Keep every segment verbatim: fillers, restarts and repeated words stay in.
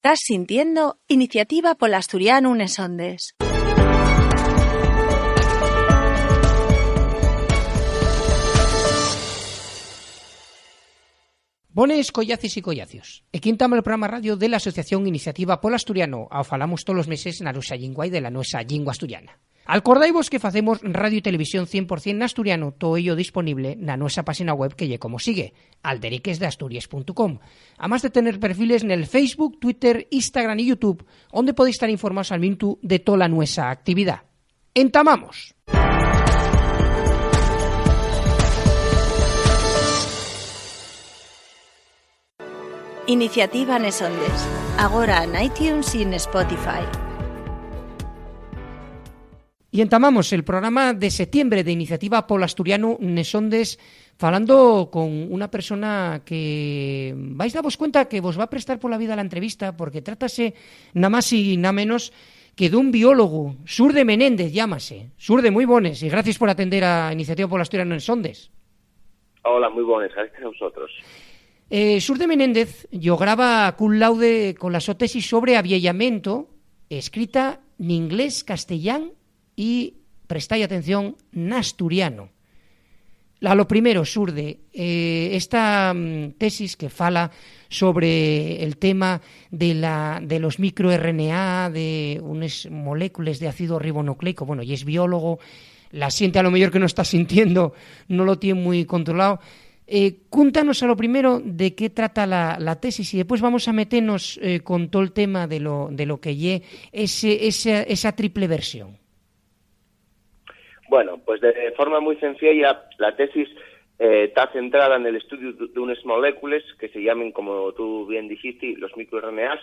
Tás sintiendo Iniciativa pol Asturianu nes Ondes. Bones, collaces y collacios. Equí entama el programa radio de la Asociación Iniciativa pol Asturianu. Ao falamos tolos meses na nuesa llingua y de la nuesa llingua asturiana. Alcordaivos que facemos radio y televisión cien por cien n'asturianu, too ello disponible na nuesa páxina web, que ye como sigue: alderiquesdeasturies punto com. Amás de tener perfiles nel Facebook, Twitter, Instagram y YouTube, onde podéis tar informaos al minutu de tola nuesa actividá. ¡Entamamos! Iniciativa nes Ondes. Agora en iTunes y en Spotify. Y entamamos el programa de setiembre de Iniciativa pol Asturianu nes Ondes, falando con una persona que vais davos cuenta que vos va a prestar pola vida la entrevista, porque trátase na más y na menos que d'un biólogu. Surde Menéndez llámase. Surde, mui bones, y gracies por atender a Iniciativa pol Asturianu nes Ondes. Hola, mui bones, gracias a vosotros. Eh, Surde Menéndez yo graba cun laude cola so tesis sobre avieyamientu, escrita n'inglés, castellán y, prestai atención, n'asturiano. A lo primero, Surde, eh, esta, mm, tesis que fala sobre el tema de la, de los microRNA, de unes molécules de ácido ribonucleico, bueno, y es biólogo, la xente a lo meyor que no está sintiendo no lo tiene muy controlado. Eh, cúntanos a lo primero de qué trata la, la tesis y después vamos a meternos, eh, con todo el tema de lo, de lo que ye ese, esa, esa triple versión. Bueno, pues de forma muy sencilla, la tesis, eh, está centrada en el estudio de, de unas moléculas que se llaman, como tú bien dijiste, los microRNAs,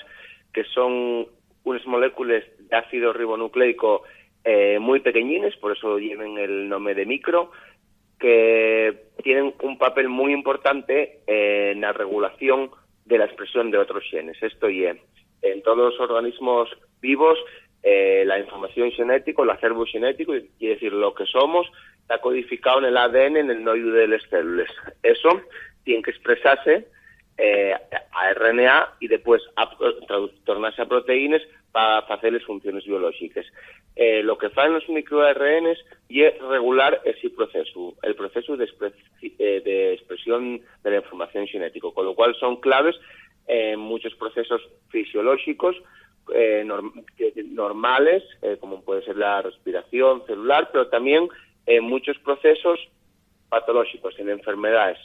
que son unas moléculas de ácido ribonucleico, eh, muy pequeñines, por eso lleven el nombre de micro, que tienen un papel muy importante, eh, en la regulación de la expresión de otros genes. Esto ye, en todos los organismos vivos, eh, la información xenética, el acervo xenético, quiere decir lo que somos, está codificado en el A D N, en el noyu de las células. Eso tiene que expresarse, eh, a R N A y después a, tradu-, tornarse a proteínas para hacer las funciones biológicas. Eh, lo que fan los microRNAs ye regular ese proceso, el proceso de, expre-, eh, de expresión de la información xenética, con lo cual son claves en muchos procesos fisiológicos, eh, norm-, que, normales, eh, como puede ser la respiración celular, pero también en muchos procesos patológicos, en enfermedades,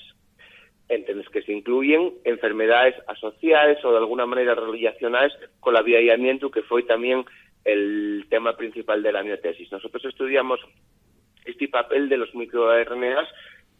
entre los que se incluyen enfermedades asociadas o de alguna manera relacionadas con l'avieyamientu, que fue también el tema principal de la mi tesis. Nosotros estudiamos este papel de los microRNAs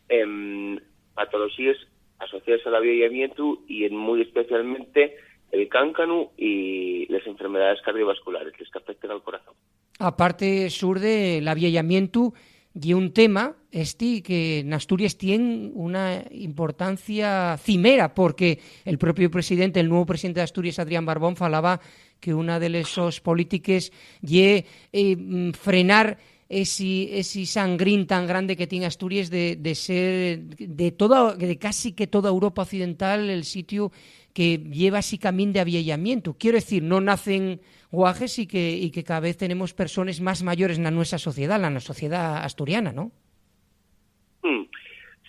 en patologías asociadas al avieyamientu y en, muy especialmente, el cáncanu y las enfermedades cardiovasculares, les que afecten al corazón. Aparte, Surde, l'avieyamientu ye un tema, esti, que n'Asturies tien una importancia cimera, porque el propio presidente, el nuevo presidente d'Asturies, Adrián Barbón, falaba que una de les sos polítiques ye, eh, mm, frenar esi, esi sangrín tan grande que tien Asturies de, de ser de toda, de casi que toda Europa occidental el sitiu que ye básicamente avieyamientu. Quiero decir, no nacen guajes y que, y que cada vez tenemos persones más mayores na nuestra sociedá, na sociedá asturiana, ¿no? Mm,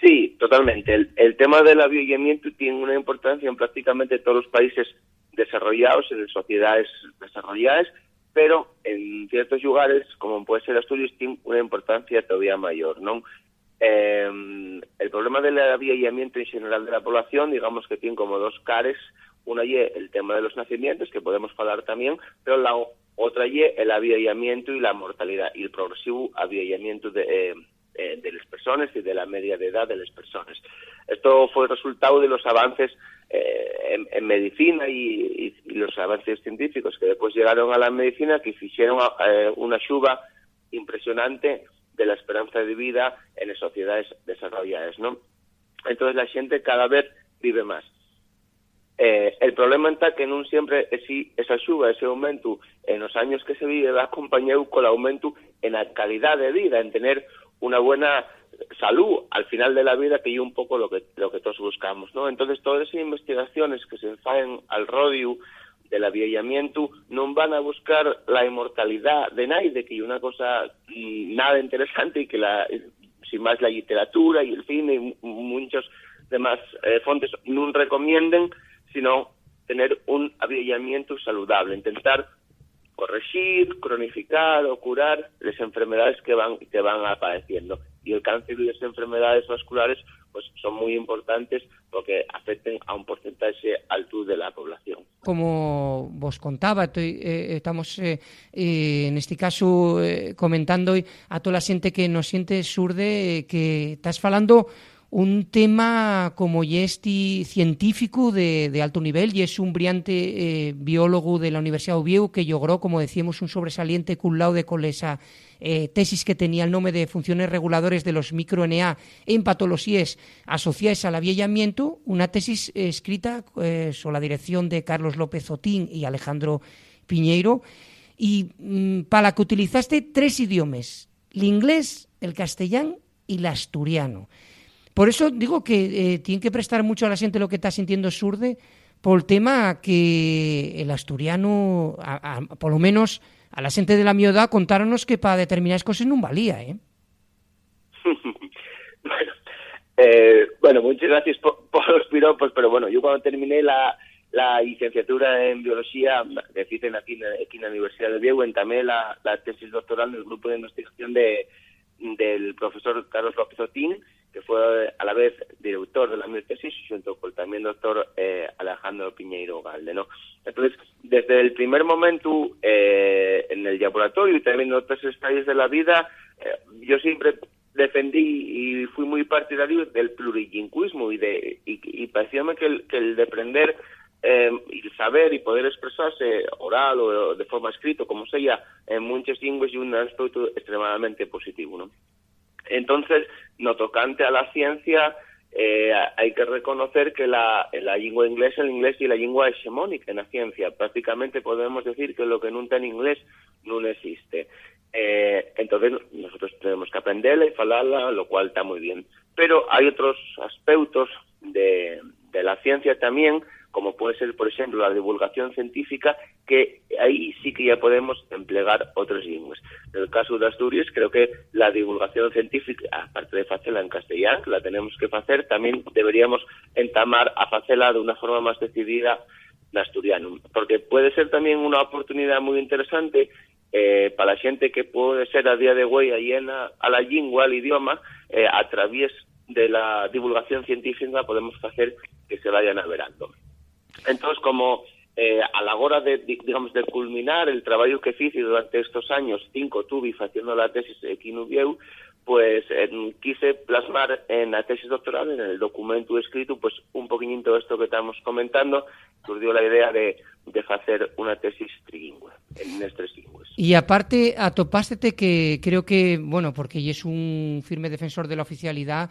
sí, totalmente. El, el tema del avieyamientu tiene una importancia en prácticamente todos los países desarrollados, en las sociedades desarrolladas, pero en ciertos lugares, como puede ser Asturias, tiene una importancia todavía mayor, ¿no? Em, el problema del avieyamientu en general de la población, digamos que tiene como dos cares. Una ye el tema de los nacimientos, que podemos hablar también, pero la o-, otra ye el avieyamientu y la mortalidad, y el progresivo avieyamientu de, eh, eh, de las personas y de la media de edad de las personas. Esto fue resultado de los avances, eh, en, en medicina y, y, y los avances científicos que después llegaron a la medicina, que hicieron, eh, una suba impresionante de la esperanza de vida en las sociedades desarrolladas, ¿no? Entonces la gente cada vez vive más. Eh, el problema está que no siempre esi, esa suba, ese aumento en los años que se vive va acompañado con el aumento en la calidad de vida, en tener una buena salud al final de la vida, que es un poco lo que, lo que todos buscamos, ¿no? Entonces todas esas investigaciones que se hacen al rodiu del avieyamientu, nun van a buscar la inmortalidá de naide, que ye una cosa, mm, nada interesante, y que la, sin más, la lliteratura y el cine y mu-, munchos demás, eh, fontes nun recomienden, sino tener un avieyamientu saludable, intentar correxir, cronificar o curar les enfermedades que van, que van apareciendo. Y el cáncer y les enfermedades vasculares, pues, son muy importantes porque afecten a un porcentaxe altu de la población. Como vos contaba, toi, eh, estamos, eh, eh, nesti casu, eh, comentando a tola xente que nos siente, Surde, eh, que tas falando un tema como ye esti científicu de, de altu nivel, ye un brillante, eh, biólogu de la Universidá d'Uviéu que llogró, como decíamos, un sobresaliente cul lau de coles a, eh, tesis que tenía el nome de Funciones reguladores de los microRNA en patoloxíes asociaes al avieyamientu, una tesis, eh, escrita, eh, so la dirección de Carlos López Otín y Alejandro Piñeiro, y, mm, pa la que utilizaste tres idiomes: l'inglés, el castellán y l'asturianu. Por eso digo que, eh, tien que prestar mucho a la xente lo que ta sintiendo, Surde, pol tema que el asturianu, a, a, polo menos a la xente de la mi edá, contáronos que pa determinaes coses nun valía, ¿eh? Bueno, eh, bueno, muchas gracias po-, por los piropos, pero bueno, yo cuando terminé la, la licenciatura en biología, que hice aquí, aquí en la Universidad de Oviedo, entamé la, la tesis doctoral en el grupo de investigación de, del profesor Carlos López Otín, que fue a la vez director de la mi tesis, junto con el también doctor, eh, Alejandro Piñeiro Galde, ¿no? Entonces, desde el primer momento, eh, en el laboratorio y también en otros estadios de la vida, eh, yo siempre defendí y fui muy partidario del plurilingüismo y de, y, y parecíame que el, que el de aprender, eh, y saber y poder expresarse oral o de forma escrita, como sea, en muchas lenguas, y un aspecto extremadamente positivo, ¿no? Entonces, no tocante a la ciencia, eh, hay que reconocer que la, la lengua inglesa, el inglés y la lengua hegemónica en la ciencia, prácticamente podemos decir que lo que nun ten inglés nun existe. Eh, entonces, nosotros tenemos que aprenderla y falarla, lo cual está muy bien. Pero hay otros aspectos de, de la ciencia también, como puede ser, por ejemplo, la divulgación científica, que ahí sí que ya podemos emplegar otras lenguas. En el caso de Asturias, creo que la divulgación científica, aparte de hacerla en castellano, que la tenemos que hacer, también deberíamos entamar a hacerla de una forma más decidida en asturiano, porque puede ser también una oportunidad muy interesante, eh, para la gente que puede ser a día de hoy ajena a la lengua, al idioma, eh, a través de la divulgación científica podemos hacer que se vayan averando. Entonces, como, eh, a la hora de, di-, digamos, de culminar el trabajo que hice durante estos años, cinco tuve haciendo la tesis aquí en Uvieu, pues, eh, quise plasmar en la tesis doctoral, en el documento escrito, pues, un poquillín todo esto que estamos comentando, surgió la idea de, de hacer una tesis trilingüe, en tres lingües. Y aparte, atopástete, que creo que, bueno, porque es un firme defensor de la oficialidad,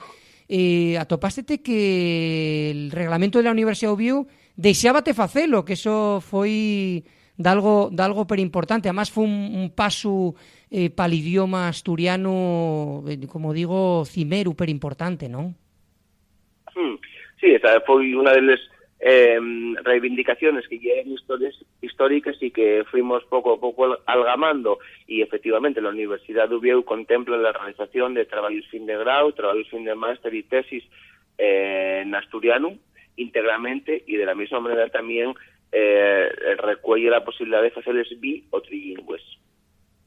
eh, atopástete que el reglamento de la Universidad de Oviedo dexábate facelo, que eso foi dalgo, dalgo perimportante. Además, fue un, un pasu, eh, pal idioma asturiano, eh, como digo, cimeru, perimportante, ¿no? Hmm. Sí, esa fue una de las, em, reivindicaciones que ya eran historias históricas y que fuimos poco a poco al-, algamando. Y efectivamente, la Universidad de Uvieu contempla la realización de trabajos fin de grado, trabajos fin de máster y tesis, eh, en asturiano íntegramente, y de la misma manera también, eh, recuelle la posibilidad de hacerles bi o trilingües,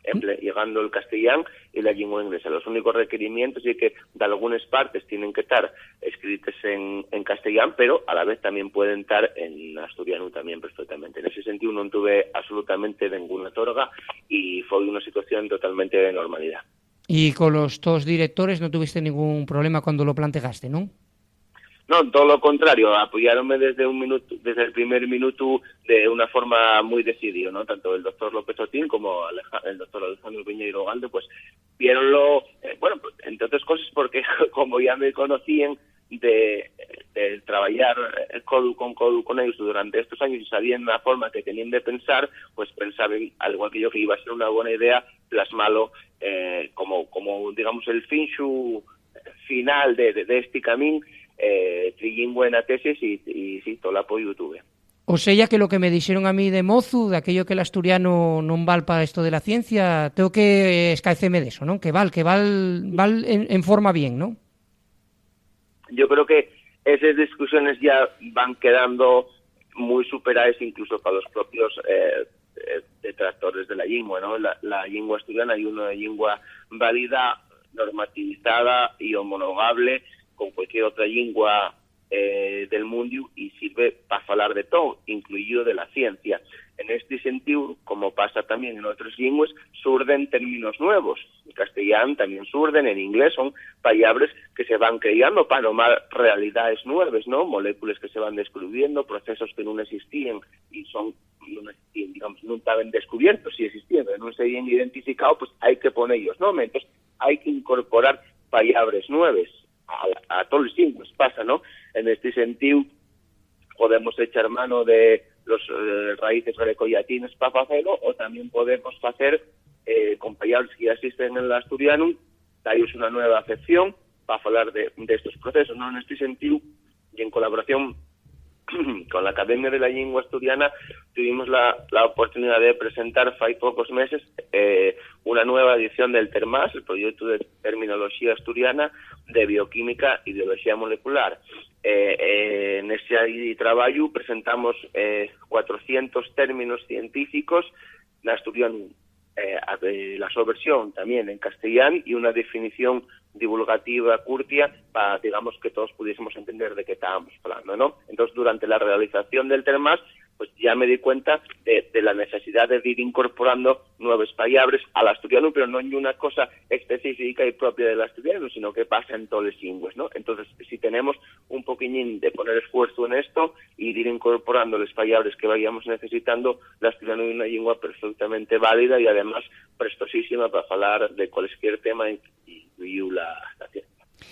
emple-, llegando el castellán y la lengua inglesa. Los únicos requerimientos es que de algunas partes tienen que estar escritas en, en castellán, pero a la vez también pueden estar en asturiano también perfectamente. En ese sentido no tuve absolutamente ninguna torga y fue una situación totalmente de normalidad. Y con los tos directores no tuviste ningún problema cuando lo plantegaste, ¿no? No, todo lo contrario, apoyáronme desde un minuto, desde el primer minuto de una forma muy decidida, ¿no? Tanto el doctor López Otín como Aleja-, el doctor Alejandro Piñeiro Galde, pues, viéronlo, eh, bueno, pues, entre otras cosas porque como ya me conocían de, de trabajar, eh, codo con codo con ellos durante estos años y sabían la forma que tenían de pensar, pues pensaban, al igual que yo, que iba a ser una buena idea plasmarlo, eh, como, como, digamos, el finxu final de, de, de este camín, eh, trilingüe en la tesis y, y sí, todo el apoyo tuve. O seya que lo que me dixeron a mí de mozu, d'aquello que l'asturianu non val pa esto de la ciencia, tengo que escaeceme d'eso, ¿non? Que val, que val, val en, en forma bien, ¿non? Yo creo que esas discusiones ya van quedando muy superadas incluso para los propios eh, eh, detractores de la lengua, ¿no? La, la lengua asturiana es una lengua válida, normativizada y homologable con cualquier otra lengua eh, del mundo y sirve para hablar de todo, incluido de la ciencia. En este sentido, como pasa también en otras lenguas, surden términos nuevos. En castellano también surden, en inglés son palabras que se van creando para nomar realidades nuevas, ¿no? Moléculas que se van descubriendo, procesos que no existían y son, no existían, digamos, no estaban descubiertos, sí existían, pero no se habían identificado, pues hay que ponerlos, ¿no? Entonces hay que incorporar palabras nuevas a, a todos los siglos, pasa, ¿no? En este sentido, podemos echar mano de los eh, raíces grecollatines para hacerlo, o también podemos hacer eh, con palabras que ya existen en el asturiano, darles una nueva acepción para hablar de, de estos procesos, ¿no? En este sentido, y en colaboración con la Academia de la Lengua Asturiana tuvimos la, la oportunidad de presentar fai pocos meses eh, una nueva edición del TERMAS, el proyecto de terminología asturiana de bioquímica y biología molecular. Eh, eh, en ese trabajo presentamos eh, cuatrocientos términos científicos en asturiano, eh, a- eh, la so versión también en castellano y una definición divulgativa curtia para, digamos, que todos pudiésemos entender de qué estábamos hablando, ¿no? Entonces, durante la realización del TERMAS, pues ya me di cuenta de, de la necesidad de ir incorporando nuevas palabras al asturiano, pero no en una cosa específica y propia del asturiano, sino que pasa en todas las lenguas, ¿no? Entonces, si tenemos un poquillín de poner esfuerzo en esto y de ir incorporando las palabras que vayamos necesitando, l'asturianu ye una lengua perfectamente válida y además prestosísima para hablar de cualquier tema, incluido la, la ciencia.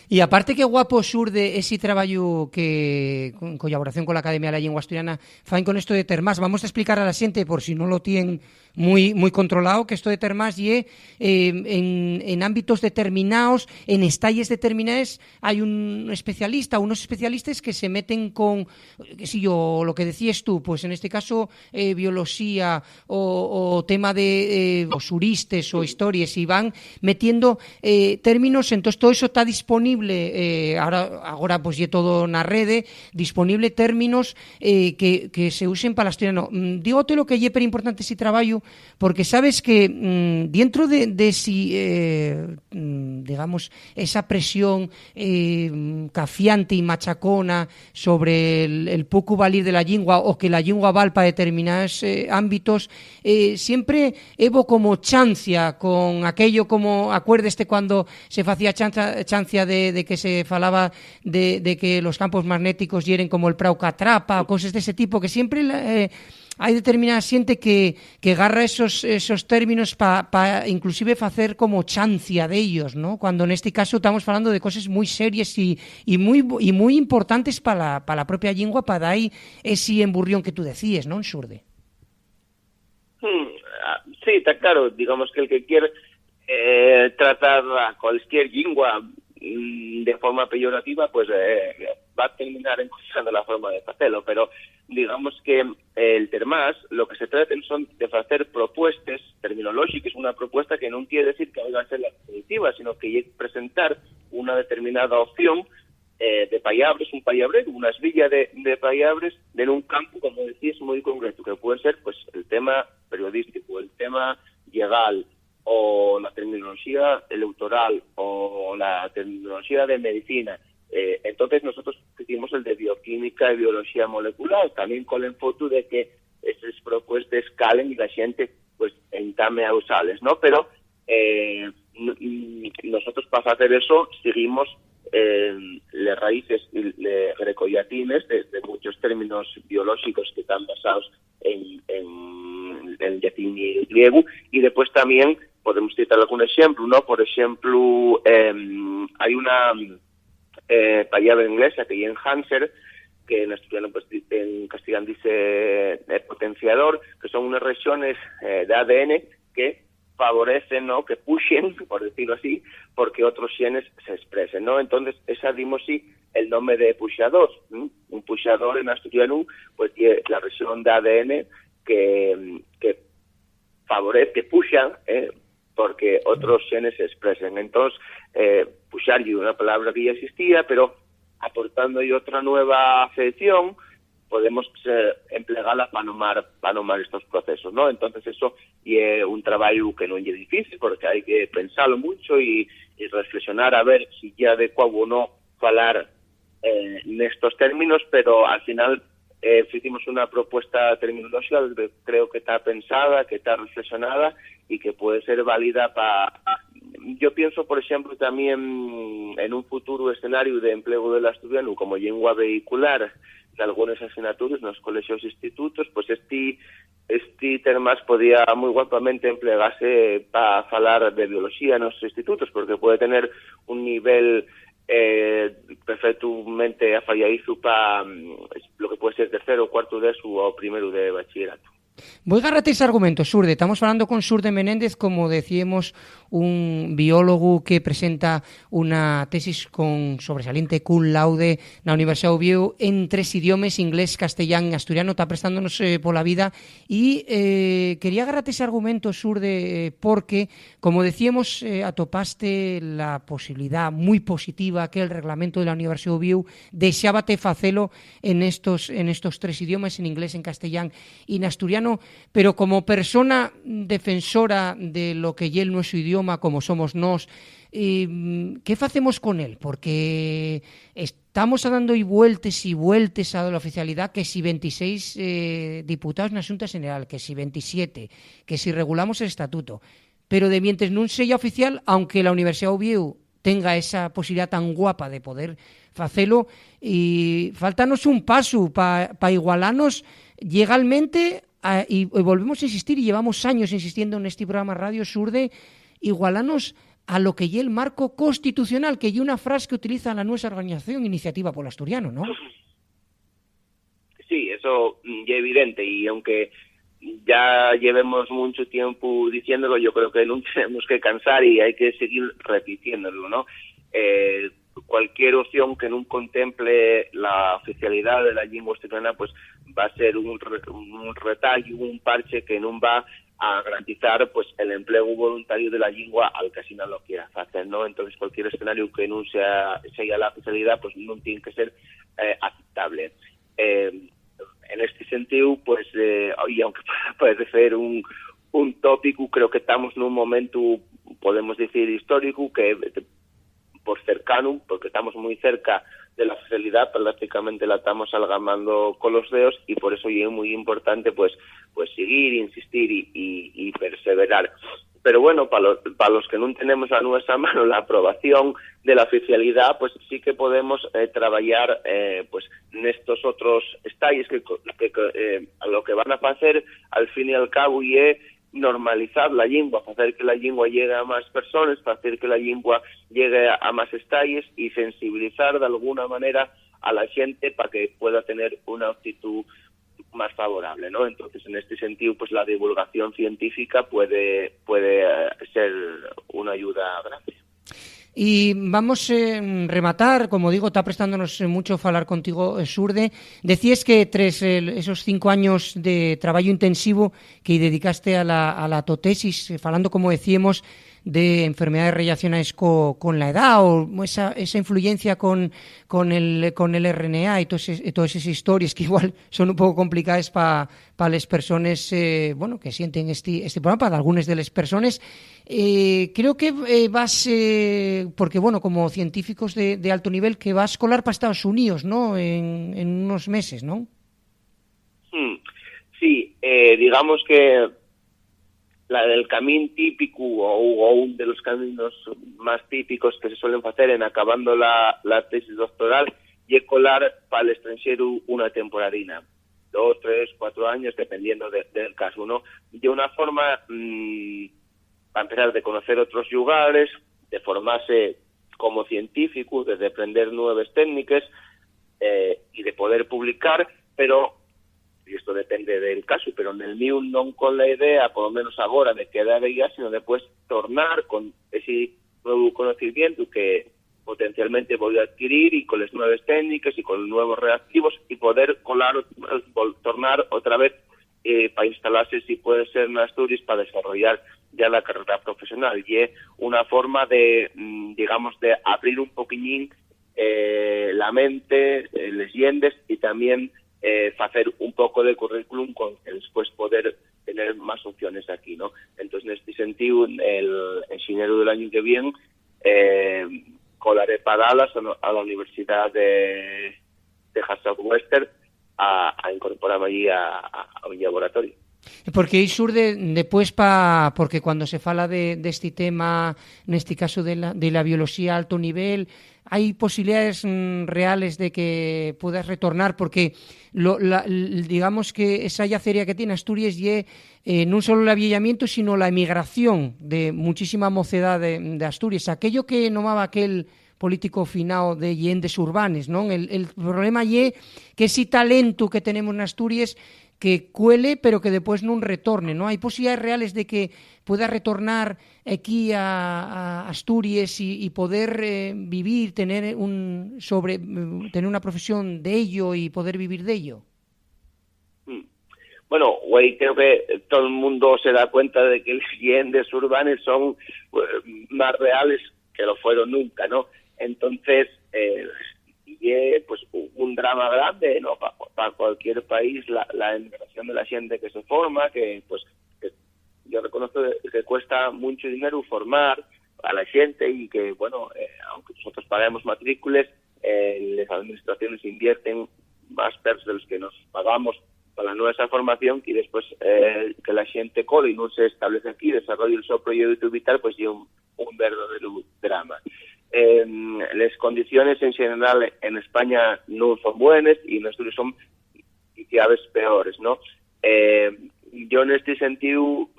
Y aparte, qué guapo surde esi trabayu que, con colaboración con la Academia de la Lengua Asturiana, faen con esto de TERMAS. Vamos a explicar a la xente, por si no lo tienen muy, muy controlado, que esto de TERMAS ye eh, en, en ámbitos determinados, en estalles determinaes, hai un especialista, unos especialistas que se meten con, qué sé yo, lo que decíes tú, pues en este caso, eh, bioloxía o, o tema de eh, os xuristes o histories, y van metiendo eh, términos, entonces todo eso está disponible, eh, ahora, agora pues ye todo na rede, disponible términos eh, que, que se usen pa l'asturiano. Mm, dígote lo que ye per importante esi trabayu, porque sabes que mm, dientro de, de si, eh, mm, digamos, esa presión eh, mm, cafiante y machacona sobre el, el poco valir de la llingua o que la llingua val pa determinados eh, ámbitos, eh, siempre hebo como chancia con aquello, como acuérdeste cuando se facía chanza- chancia de, de que se falaba de, de que los campos magnéticos yeren como el prau qu'atrapa o coses d'ese tipo, que siempre la- eh, hai determinada xente que, que garra esos, esos términos pa, pa inclusive facer como chancia d'ellos, ¿no? Cuando nesti casu tamos falando de coses mui series y, y mui, y mui importantes pa la, pa la propia llingua, pa dar esi emburrión que tú decíes, ¿non, Xurde? Hmm, ah, sí, está claro. Digamos que el que quiere eh, tratar a cualquier lengua mm, de forma peyorativa, pues eh, va a terminar encontrando la forma de hacerlo. Pero digamos que el termás, lo que se trata son de hacer propuestas terminológicas, una propuesta que no quiere decir que vaya a ser la definitiva, sino que es presentar una determinada opción eh, de palabras, un palabreru, una esvilla de, de palabras en un campo, como decías, muy concreto, que puede ser pues el tema periodístico, el tema legal, o la terminología electoral, o la terminología de medicina. Eh, entonces nosotros hicimos el de bioquímica y biología molecular, también con el foto de que esas propuestas calen y la gente pues entame a usarles, ¿no? Pero eh, nosotros para hacer eso seguimos eh, las raíces eh, grecollatines de, de, muchos términos biológicos que están basados en, en, en latín y griego, y después también podemos citar algún ejemplo, ¿no? Por ejemplo, eh, hay una eh, palabra inglesa que es enhancer, que en asturiano, pues, en castellano dice eh, potenciador, que son unas regiones eh, de A D N que favorecen, ¿no? Que pushen, por decirlo así, porque otros genes se expresen, ¿no? Entonces, esa dimosis el nome de puxador, ¿m? Un puxador en asturianu, pues, ye la versión de A D N que, que favorece, que puxa, ¿eh? Porque otros xenes se expresen. Entón, eh, puxar ye una palabra que ya existía, pero aportando otra nueva acepción, podemos, eh, emplegala pa nomar, pa nomar estos procesos, ¿no? Entonces, eso ye un trabajo que non ye difícil, porque hai que pensalo mucho y, y reflexionar a ver si ye adecuado o no falar, eh, nestos términos, pero al final, eh, hicimos una propuesta terminológica que creo que está pensada, que está reflexionada y que puede ser válida pa... Yo pienso, por exemplo, también en un futuro escenario de emplegu del asturianu como lengua vehicular de algunas asignaturas nos colegios e institutos, pues este, este termas podía muy guapamente emplegarse pa falar de biología en los institutos, porque puede tener un nivel, eh, perfectamente afayadizu pa, mm, lo que puede ser tercero o cuarto de su o primero de bachillerato. Voi garrate ese argumento, Surde. Estamos hablando con Surde Menéndez, como decíamos, un biólogu que presenta una tesis con sobresaliente cum laude na Universidá d'Uviéu en tres idiomes, inglés, castellán y asturiano. Está prestándonos, eh, pola vida y, eh, quería garrate ese argumento, Surde, eh, porque, como decíamos, eh, atopaste la posibilidad muy positiva que el reglamento de la Universidá d'Uviéu dexábate facelo en estos, en estos tres idiomas, en inglés, en castellán y en asturiano, pero como persona defensora de lo que ye el nuestro idioma, como somos nós, eh, ¿qué facemos con él? Porque estamos dando y vueltes y vueltes a la oficialidad, que si veintiséis, eh, diputados na Xunta General, que si veintisiete, que si regulamos el estatuto, pero de mientes nun seya oficial, aunque la Universidá d'Uviéu tenga esa posibilidad tan guapa de poder facelo, y faltanos un pasu pa, pa igualanos llegalmente a, y, y volvemos a insistir, y llevamos años insistiendo en este programa Radio Surde, igualanos a lo que ye el marco constitucional, que ye una frase que utiliza la nuestra organización Iniciativa polo Asturiano, ¿no? Sí, eso, mm, ye evidente, y aunque ya llevemos mucho tiempo diciéndolo, yo creo que nun tenemos que cansar y hay que seguir repitiéndolo, ¿no? Eh, cualquier opción que nun contemple la oficialidad de la lengua asturiana, pues, va a ser un re-, un retallo, un parche que nun va a garantizar, pues, el empleo voluntario de la lengua al que así no lo quiera hacer, ¿no? Entonces, cualquier escenario que nun sea, sea la oficialidad, pues, nun tiene que ser, eh, aceptable. Eh, en este sentido, pues, eh, y aunque pueda parecer un, un tópico, creo que estamos en un momento, podemos decir, histórico, que por cercano, porque estamos muy cerca de la oficialidad, prácticamente la estamos algamando con los dedos, y por eso es muy importante, pues, pues seguir, insistir y, y, y perseverar. Pero bueno, para los, para los que no tenemos a nuestra mano la aprobación de la oficialidad, pues sí que podemos, eh, trabajar, eh, pues, en estos otros estalles que, que, que, eh, lo que van a hacer, al fin y al cabo, y es normalizar la lengua, hacer que la lengua llegue a más personas, hacer que la lengua llegue a, a más estalles y sensibilizar de alguna manera a la gente para que pueda tener una actitud más favorable, ¿no? Entonces, en este sentido, pues, la divulgación científica puede, puede, eh, ser una ayuda grande. Y vamos, eh, rematar, como digo, está prestándonos, eh, mucho falar contigo, eh, Surde. Decíes que tres, eh, esos cinco años de trabajo intensivo que dedicaste a la, a la to tesis, eh, falando, como decíamos, de enfermedades relacionadas co-, con la edad, o esa, esa influencia con, con el, con el R N A y todas es-, y todas esas historias que igual son un poco complicadas pa, pa les persones, eh, bueno, que sienten este, este programa, pa algunes de les persones. Eh, creo que, eh, vas, eh, porque, bueno, como científicos de, de alto nivel, que vas colar pa Estados Unidos, ¿no? En, en unos meses, ¿no? Hmm. Sí, eh, digamos que la del camín típico o, o un de los caminos más típicos que se suelen hacer en acabando la, la tesis doctoral ye colar pa'l estranxeru una temporadina, dos, tres, cuatro años, dependiendo de, del caso, ¿no? De una forma, mm, pa empezar, de conocer otros llugares, de formarse como científico, de deprender nueves técniques, eh, y de poder publicar, pero, y esto depende del caso, pero nel mío non con la idea, por lo menos agora, de quedar allá, sino después tornar con ese nuevo conocimiento que, potencialmente poder adquirir y con les nueves técniques y con nuevos reactivos y poder colar, vol-, tornar otra vez, eh, pa instalase, si puede ser, n'Asturies, pa desarrollar ya la carrera profesional. Ye una forma de, mm, digamos, de abrir un poquiñín, eh, la mente, eh, les llendes y también, eh, facer un poco de currículum con que después poder tener más opciones aquí, ¿no? Entonces, nesti sentíu, el, el xineru del añu que vien, eh, colaré pa Dallas a, a la Universidad de Texas Southwestern a, a incorporarme allí a, a, a un laboratorio. Porque aí xurde, depués, pa, porque cuando se fala de, d'esti tema, nesti casu de la, de la bioloxía a alto nivel, hai posibilidaes, mm, reales de que puedas retornar, porque lo, la, l-, digamos que esa llacería que tien Asturies ye, eh, nun solo l'avieyamientu, sino la emigración de muchísima mocedá de, de Asturies. Aquello que nomaba aquel político finao de llendes urbanes, ¿non? El, el problema ye que esi talentu que tenemos n'Asturies que cuele, pero que depués nun retorne, ¿non? Hai posibilidaes reales de que pueda retornar aquí a, a Asturies y, y poder, eh, vivir, tener un sobre, mm, tener una profesión d'ello y poder vivir d'ello. Mm. Bueno, güei, creo que todo el mundo se da cuenta de que les llendes urbanes son, eh, más reales que lo fueron nunca, ¿no? Entonces, eh, ye, pues, u-, un drama grande, ¿no? Pa, pa cualquier país, la, la emigración de la xente que se forma, que, pues, que yo reconozco que cuesta mucho dinero formar a la xente y que, bueno, eh, aunque nosotros paguemos matrícules, eh, les administraciones invierten más pesos de los que nos pagamos para la nuestra formación y después, eh, que la xente cole y no se establece aquí, desarrolle el so proyecto vital, pues, ye un, un verdadero drama. Em, les condiciones en general en España no son buenas y en Asturias son quiciabes peores, ¿no? Eh, yo en este sentido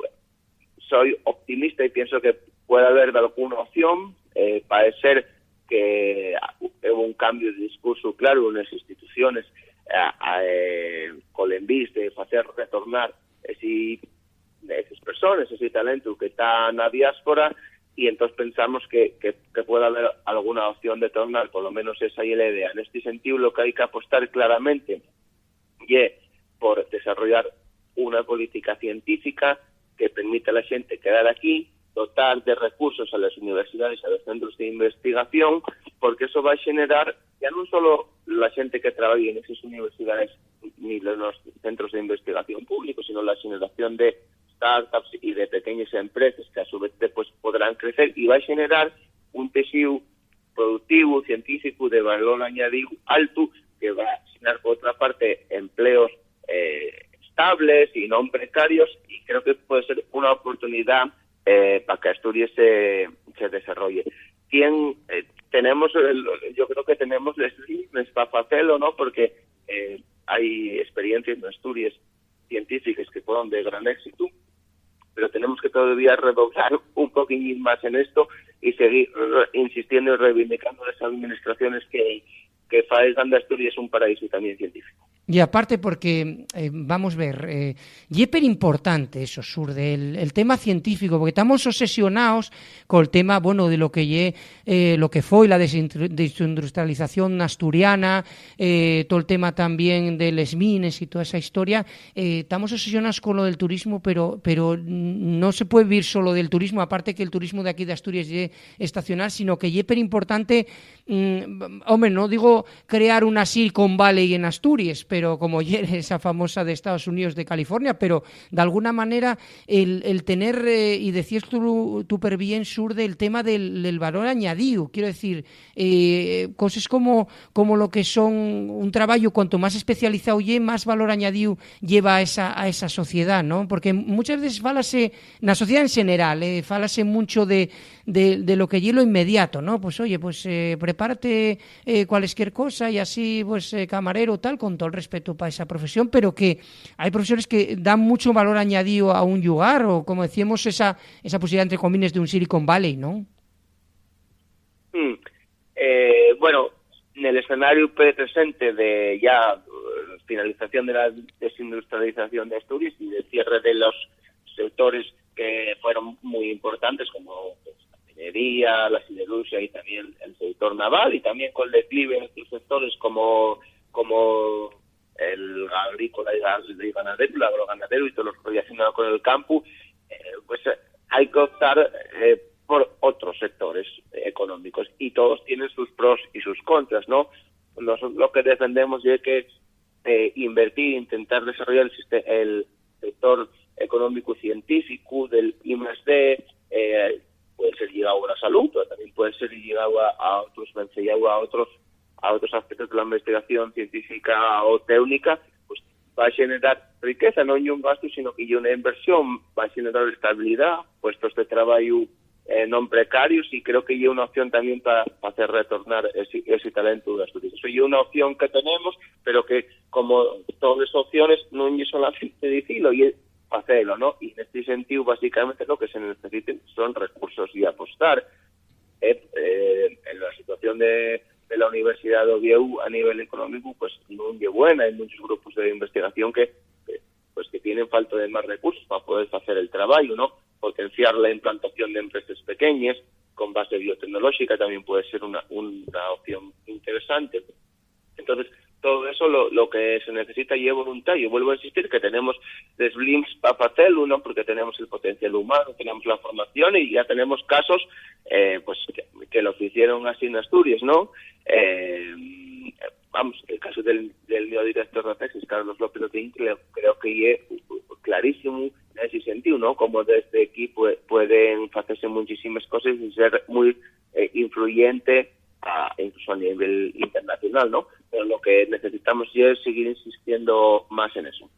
soy optimista y pienso que puede haber alguna opción. Eh, parece ser que hubo un cambio de discurso claro en las instituciones, eh, eh, con el envís de hacer retornar ese, esas personas, ese talento que está en la diáspora, y entonces pensamos que, que, que puede haber alguna opción de tornar, por lo menos esa es la idea. En este sentido, lo que hay que apostar claramente ye por desarrollar una política científica que permita a la xente quedar aquí, dotar de recursos a las universidades, a los centros de investigación, porque eso va a generar ya no solo la xente que trabaje en esas universidades ni los centros de investigación públicos, sino la generación de startups y de pequeñas empresas que a su vez después podrán crecer y va a generar un tejido productivo, científico, de valor añadido alto, que va a generar, por otra parte, empleos, eh, estables y no precarios, y creo que puede ser una oportunidad, eh, para que Asturias se, se desarrolle. Tien, eh, tenemos, el, yo creo que tenemos les líneas para hacerlo, ¿no? Porque, eh, hay experiencias en Asturias científicas que fueron de gran éxito, pero tenemos que todavía redoblar un poquillín más en esto y seguir re-, insistiendo y reivindicando a las administraciones que, que faezan de Asturias un paraíso también científico. Y aparte porque, eh, vamos ver, eh, ye per importante eso, Xurde, el, el tema científico, porque estamos obsesionados col tema, bueno, de lo que ye, eh, lo que foi la desintru-, desindustrialización asturiana, eh, todo el tema también de les mines y toda esa historia. Eh, estamos obsesionados con lo del turismo, pero, pero no se puede vivir solo del turismo, aparte que el turismo de aquí de Asturias ye estacional, sino que ye per importante, mm, hombre, no digo crear una Silicon Valley en Asturias, pero como ye esa famosa de Estados Unidos, de California, pero de alguna manera el, el tener, eh, y decías tú, tú per bien, Xurde, el tema del, del valor añadido. Quiero decir, eh, coses como, como lo que son un trabajo, cuanto más especializado ye, más valor añadido lleva a esa, a esa sociedad, ¿no? Porque muchas veces fálase, na sociedad en general, eh, fálase mucho de, de, de lo que ye lo inmediato, ¿no? Pues, oye, pues, eh, prepárate, eh, cualesquier cosa y así, pues, eh, camarero, tal, con todo el respeto pa esa profesión, pero que hay profesiones que dan mucho valor añadido a un llugar, o como decíamos, esa, esa posibilidad, entre comillas, de un Silicon Valley, ¿no? Mm. Eh, bueno, nel escenariu presente de ya, eh, finalización de la desindustrialización de Asturias y de cierre de los sectores que fueron muy importantes, como, pues, la minería, la siderurgia y también el sector sector naval y también con el declive en otros sectores como, como el agrícola y ga-, y ganadero, el agroganadero y todo lo relacionado con el campo, eh, pues, eh, hay que optar, eh, por otros sectores económicos y todos tienen sus pros y sus contras, ¿no? Nosotros lo que defendemos es que, eh, invertir, intentar desarrollar el siste-, el sector económico científico del I más D, eh, puede ser ligado a la salud, pero también puede ser ligado a, a otros, mencionado a otros, a otros aspectos de la investigación científica o técnica, pues va a generar riqueza, no un gasto, sino que una inversión va a generar estabilidad, puestos de trabajo, eh, non precarios, y creo que es una opción también para hacer retornar ese, ese talento de Asturias. Eso es una opción que tenemos, pero que, como todas las opciones, no es solamente decirlo, y es hacerlo, ¿no? Y en este sentido, básicamente, lo que se necesita son recursos y apostar. Eh, eh, en la situación de, de la Universidad de Oviedo a nivel económico, pues no es buena. Hay muchos grupos de investigación que, que, pues, que tienen falta de más recursos para poder hacer el trabajo, ¿no? Potenciar la implantación de empresas pequeñas con base biotecnológica también puede ser una, una opción interesante. Entonces, todo eso lo, lo que se necesita es voluntad. Yo vuelvo a insistir que tenemos los links para hacerlo, ¿no? Porque tenemos el potencial humano, tenemos la formación y ya tenemos casos, eh, pues, que, que los hicieron así en Asturias, ¿no? Eh, vamos, el caso del, del mío director de tesis, Carlos López Otín, creo, creo que es clarísimo en ese sentido, ¿no? Como desde aquí pue-, pueden hacerse muchísimas cosas y ser muy, eh, influyente a, incluso a nivel internacional, ¿no? Pero lo que necesitamos es seguir insistiendo más en eso.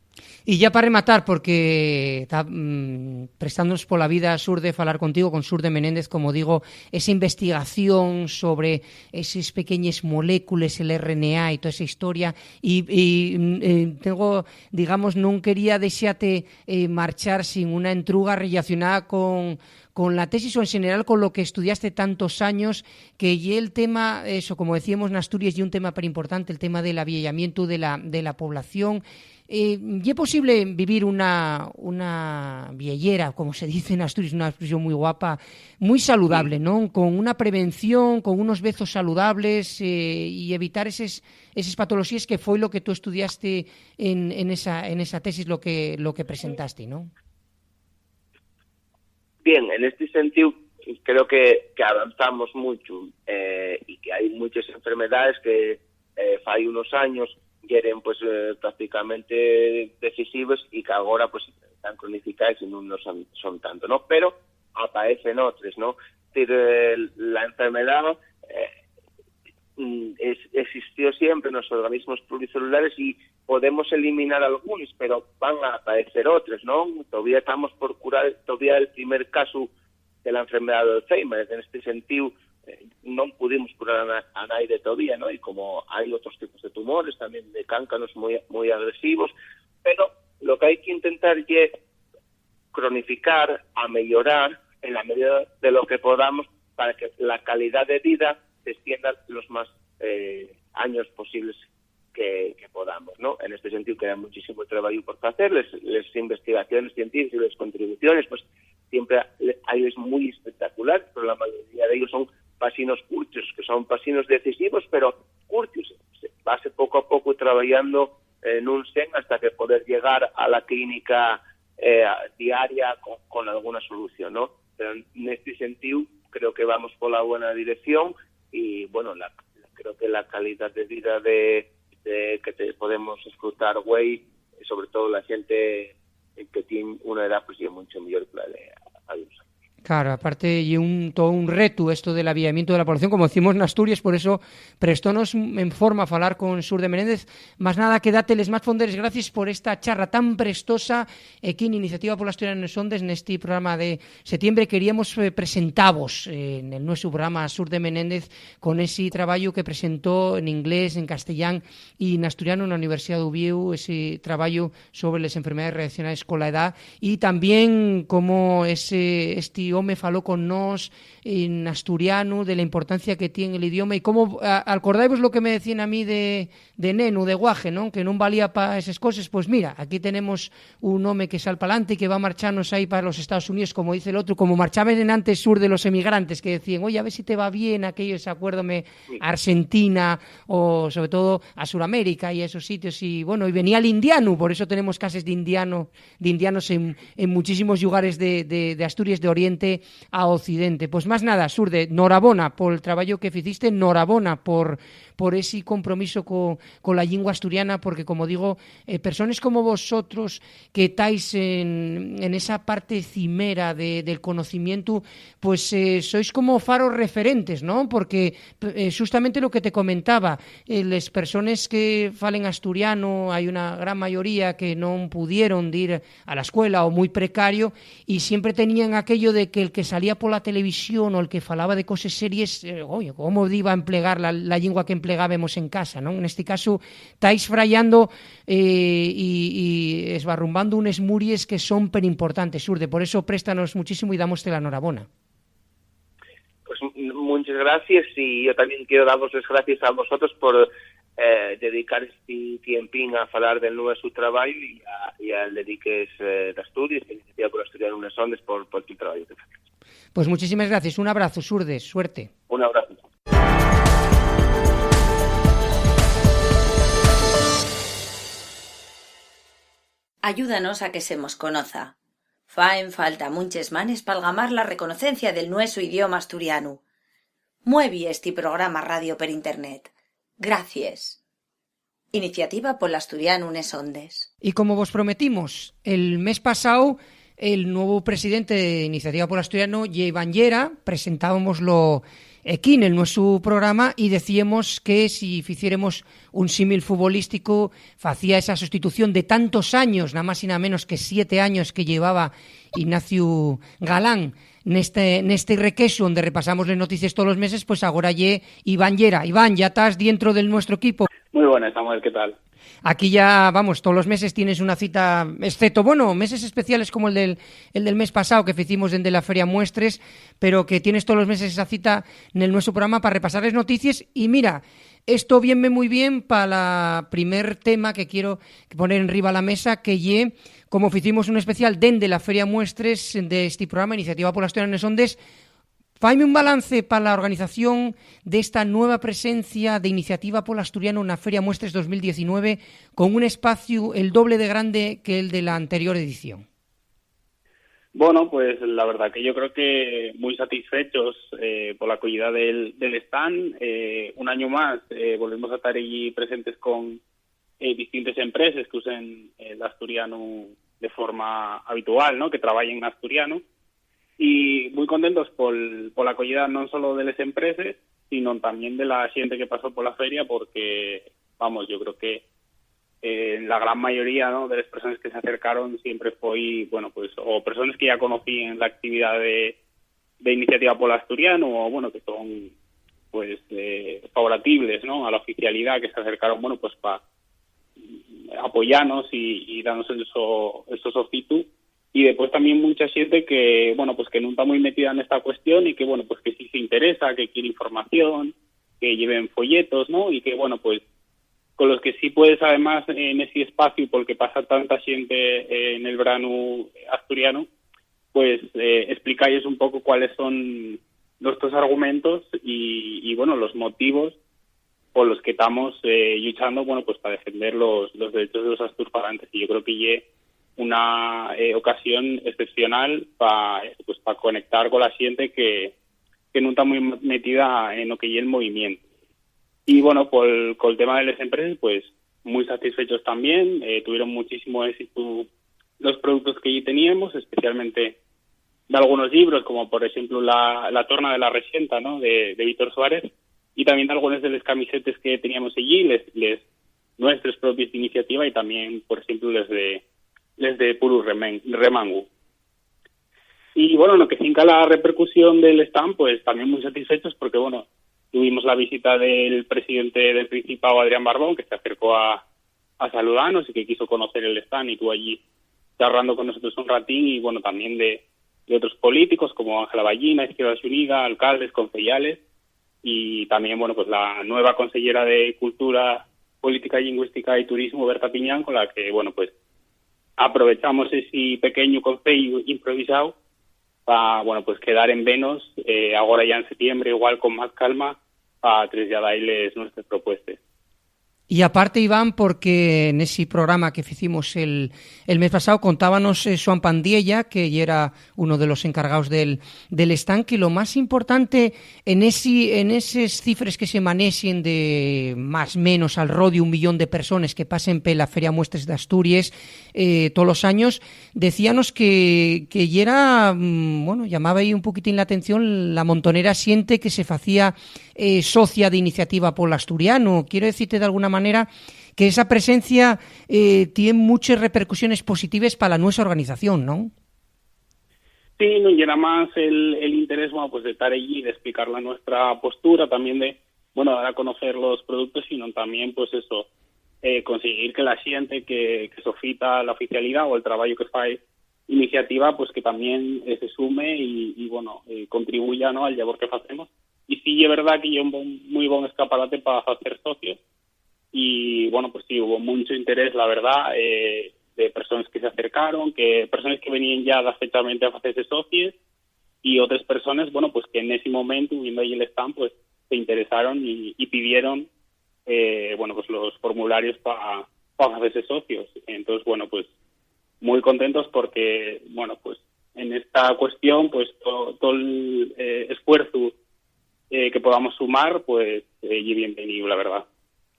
Y ya pa rematar, porque ta, mm, prestándonos pola vida, Sur, de falar contigo, con Sur de Menéndez, como digo, esa investigación sobre eses pequeñes molécules, el R N A y toda esa historia, y, y, mm, eh, tengo, digamos, non quería dexate, eh, marchar sin una entruga relacionada con, con la tesis o, en general, con lo que estudiaste tantos años, que ye el tema, eso, como decíamos, en Asturias, ye un tema perimportante, el tema del avieyamientu de la, de la población. Eh, ¿ye posible vivir una, una vieyera, como se dice en Asturias, una expresión muy guapa, muy saludable, ¿no? Con una prevención, con unos vezos saludables, eh, y evitar eses, eses patoloxíes, que foi lo que tú estudiaste en, en esa, en esa tesis, lo que, lo que presentaste, ¿no? Bien, en este sentido, creo que, que avanzamos mucho, eh, y que hay muchas enfermedades que, eh, fai unos años yeren, pues, eh, prácticamente decisivas y que ahora, pues, están cronificadas y no, no son, son tanto, ¿no? Pero aparecen otras, ¿no? Es decir, eh, la enfermedad, eh, mm, es-, existió siempre en los organismos pluricelulares y podemos eliminar algunos, pero van a aparecer otros, ¿no? Todavía estamos por curar, todavía el primer caso de la enfermedad de Alzheimer. En este sentido, eh, no pudimos curar a, na-, a nadie todavía, ¿no? Y como hay otros tipos de tumores, también de cáncanos muy, muy agresivos, pero lo que hay que intentar es cronificar, a mejorar en la medida de lo que podamos para que la calidad de vida se extienda los más, eh, años posibles que, que podamos, ¿no? En este sentido, queda muchísimo trabajo por hacer, les, les investigaciones científicas y las contribuciones, pues, siempre hay, es muy espectacular, pero la mayoría de ellos son pasinos curtos, que son pasinos decisivos, pero curtos. Se, va a ser poco a poco trabajando en un sen hasta que poder llegar a la clínica, eh, diaria con, con alguna solución, ¿no? Pero en este sentido creo que vamos por la buena dirección y, bueno, la, creo que la calidad de vida de, de que te podemos disfrutar, güey, sobre todo la gente que tiene una edad, pues, ya mucho mejor que la de algunos años. Claro, aparte, ye un, todo un retu esto del avieyamientu de la población, como decimos en Asturias, por eso prestónos en forma a falar con Sur de Menéndez. Más nada, que date les más fonderes gracias por esta charla tan prestosa, eh, aquí en Iniciativa por l'Asturianu nes Ondes, nesti programa de setiembre. Queríamos, eh, presentavos, eh, en el nuestro programa Sur de Menéndez con ese trabajo que presentó en inglés, en castellán y en asturiano en la Universidad de Uvieu, ese trabajo sobre les enfermedades relacionaes cola edá, y tamién cómo ese, esti me faló con nós en asturianu, de la importancia que tien el idioma, y como, a-, alcordaivos lo que me decían a mí de, de nenu, de guaje, non? Que non valía pa eses coses. Pues mira, aquí tenemos un home que sal pa'lante y que va marchanos ahí pa los Estaos Uníos, como dice el otro, como marchaban enantes, Surde, los emigrantes, que decían, "Oye, a ver si te va bien aquello", ese acuérdome, sí, Argentina, o sobre todo a Suramérica y a esos sitios. Y bueno, y venía el indianu, por eso tenemos cases de indiano, de indianos en, en muchísimos llugares de, de, de Asturias, de Oriente a Occidente. Pues más nada, Surde, norabona pol trabajo que ficiste, norabona por, por ese compromiso co, con la lengua asturiana, porque, como digo, eh, personas como vosotros que estáis en, en esa parte cimera de, del conocimiento, pues, eh, sois como faros referentes, ¿no? Porque, eh, justamente lo que te comentaba, eh, les persones que falen asturiano, hai una gran mayoría que non pudieron dir a la escuela o muy precario, y siempre tenían aquello de que el que salía por la televisión o el que falaba de coses series, eh, oye, ¿cómo iba a emplegar la, la lengua que emplegábamos en casa, ¿no? En este caso, estáis frayando, eh, y, y esbarrumbando unes muries que son perimportantes, Surde. Por eso, préstanos muchísimo y dámoste la norabona. Pues m-, muchas gracias, y yo también quiero daros las gracias a vosotros por, eh, dedicar este tiempín a falar del nuesu trabajo y a, y al Dediques, eh, d'Asturias, que Iniciativa por Asturiano Unes Ondes, por, por tu trabajo. Pues muchísimas gracias. Un abrazo, Surde. Suerte. Un abrazo. Ayúdanos a que se mos conoza. Faen falta munches manes p'algamar la reconocencia del nuesu idioma asturianu. Muevi esti programa radio per internet. Gracies. Iniciativa pol Asturianu nes Ondes. Y como vos prometimos el mes pasao, el nuevu presidente de Iniciativa pol Asturianu ye Iván Llera. Presentábamoslo equí nel nuesu programa y decíamos que si ficiéremos un símil futbolístico, facía esa sustitución de tantos años, nada más y nada menos que siete años que llevaba Ignacio Galán neste, neste requexu onde repasamos les noticies tolos meses, pues agora ye Iván Llera. Iván, ya tas dientro del nuestro equipo. Muy buenas, Samuel, ¿qué tal? Aquí ya, vamos, tolos meses tienes una cita, excepto, bueno, meses especiales como el del, el del mes pasao que ficimos dende la Feria Muestres, pero que tienes tolos meses esa cita nel nuestro programa pa repasar les noticies. Y mira, esto vienme mui bien pa la primer tema que quiero poner enriba la mesa, que ye, como ficimos un especial dende la Feria Muestres de esti programa, Iniciativa pol Asturianu nes Ondes, faime un balance pa la organización d'esta nueva presencia de Iniciativa pol Asturianu na Feria Muestres dos mil diecinueve, con un espaciu el doble de grande que el de la anterior edición. Bueno, pues la verdad que yo creo que muy satisfechos, eh, por la acogida del, del stand. Eh, un año más, eh, volvemos a estar allí presentes con, eh, distintas empresas que usen, eh, el asturiano de forma habitual, ¿no? Que trabajen en asturiano. Y muy contentos por, por la acogida no solo de las empresas, sino también de la gente que pasó por la feria, porque, vamos, yo creo que, eh, la gran mayoría, ¿no?, de las personas que se acercaron siempre fue, bueno, pues, o personas que ya conocían la actividad de, de Iniciativa pol Asturianu, o, bueno, que son, pues, eh, favoratibles, ¿no?, a la oficialidad, que se acercaron, bueno, pues, para apoyarnos y, y darnos eso, esos ofitu. Y después también mucha gente que, bueno, pues, que no está muy metida en esta cuestión y que, bueno, pues, que sí se interesa, que quiere información, que lleven folletos, ¿no? Y que, bueno, pues, con los que sí puedes, además, en ese espacio, porque pasa tanta gente, eh, en el verano asturiano, pues, eh, explicarles un poco cuáles son nuestros argumentos y, y, bueno, los motivos por los que estamos, eh, luchando, bueno, pues, para defender los, los derechos de los asturfalantes. Y yo creo que ye una, eh, ocasión excepcional para, pues, para conectar con la gente que, que no está muy metida en lo que ye el movimiento. Y, bueno, por, con el tema de las empresas, pues, muy satisfechos también. Eh, tuvieron muchísimo éxito los productos que allí teníamos, especialmente de algunos libros, como por ejemplo la, la Torna de la Rexenta, ¿no?, de, de Víctor Suárez, y también algunas de las camisetas que teníamos allí, les, les nuestras propias de Iniciativa y también, por ejemplo, les de, les de Puru Remen-, Remangu. Y, bueno, lo que finca la repercusión del stand, pues también muy satisfechos porque, bueno, tuvimos la visita del presidente del Principado, Adrián Barbón, que se acercó a, a saludarnos y que quiso conocer el stand y estuvo allí charlando con nosotros un ratín y, bueno, también de, de otros políticos como Ángela Ballina, Izquierda Unida, alcaldes, concejales, y también, bueno, pues la nueva consellera de Cultura, Política Lingüística y Turismo, Berta Piñán, con la que, bueno, pues aprovechamos ese pequeño conceyu improvisado pa, bueno, pues quedar en venos, eh, agora ya en septiembre, igual con más calma, pa traslladarles nuestras propuestas. Y aparte, Iván, porque nesi programa que ficimos el, el mes pasado, contábanos, eh, Xuan Pandiella, que yera uno de los encargaos del, del stand, que lo más importante en esi, en eses cifres que se manexen de más menos al rodiu un millón de persones que pasen pela Feria Muestres d'Asturies, eh, tolos años, decíanos que, que yera, mm, bueno, llamaba ahí un poquitín la atención la montonera xente que se facía, eh, socia de Iniciativa pol Asturianu. Quiero decirte, d'alguna manera, que esa presencia, eh, tien muches repercusiones positives pa la nuesa organización, ¿non? Sí, non yera más el, el interés, bueno, pues de tar allí, de explicar la nuestra postura, también de, bueno, dar a conocer los productos, sino también, pues eso, eh, conseguir que la xente que, que sofita la oficialidá o el trabayu que fai Iniciativa, pues que también, eh, se sume y, y, bueno, eh, contribuya, ¿no?, al llabor que facemos. Y sí, es verdad que ye un bon, muy bon escaparate pa facer socios. Y, bueno, pues sí, hubo mucho interés, la verdad, eh, de personas que se acercaron, que personas que venían ya dafechamente a facerse socies, y otras personas, bueno, pues que en ese momento, viendo ahí el stand, pues se interesaron y, y pidieron, eh, bueno, pues los formularios pa, pa facerse socios. Entonces, bueno, pues muy contentos porque, bueno, pues en esta cuestión, pues to-, todo el, eh, esfuerzo, eh, que podamos sumar, pues, eh, ye bienvenido, la verdad.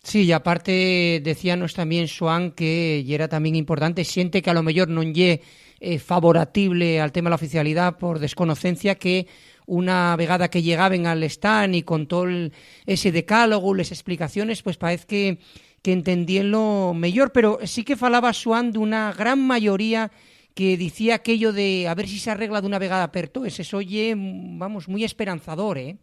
Sí, y aparte decíanos también, Xuan, que yera también importante, xente que a lo mellor non ye, eh, favoratible al tema de la oficialidá por desconocencia, que una vegada que llegaben al stand y con todo el, ese decálogo, les explicaciones, pues paez que, que entendíenlo mellor, pero sí que falaba, Xuan, d'una gran mayoría que dicía aquello de a ver si s'arregla d'una vegada per toes. Eso ye, vamos, muy esperanzador, ¿eh?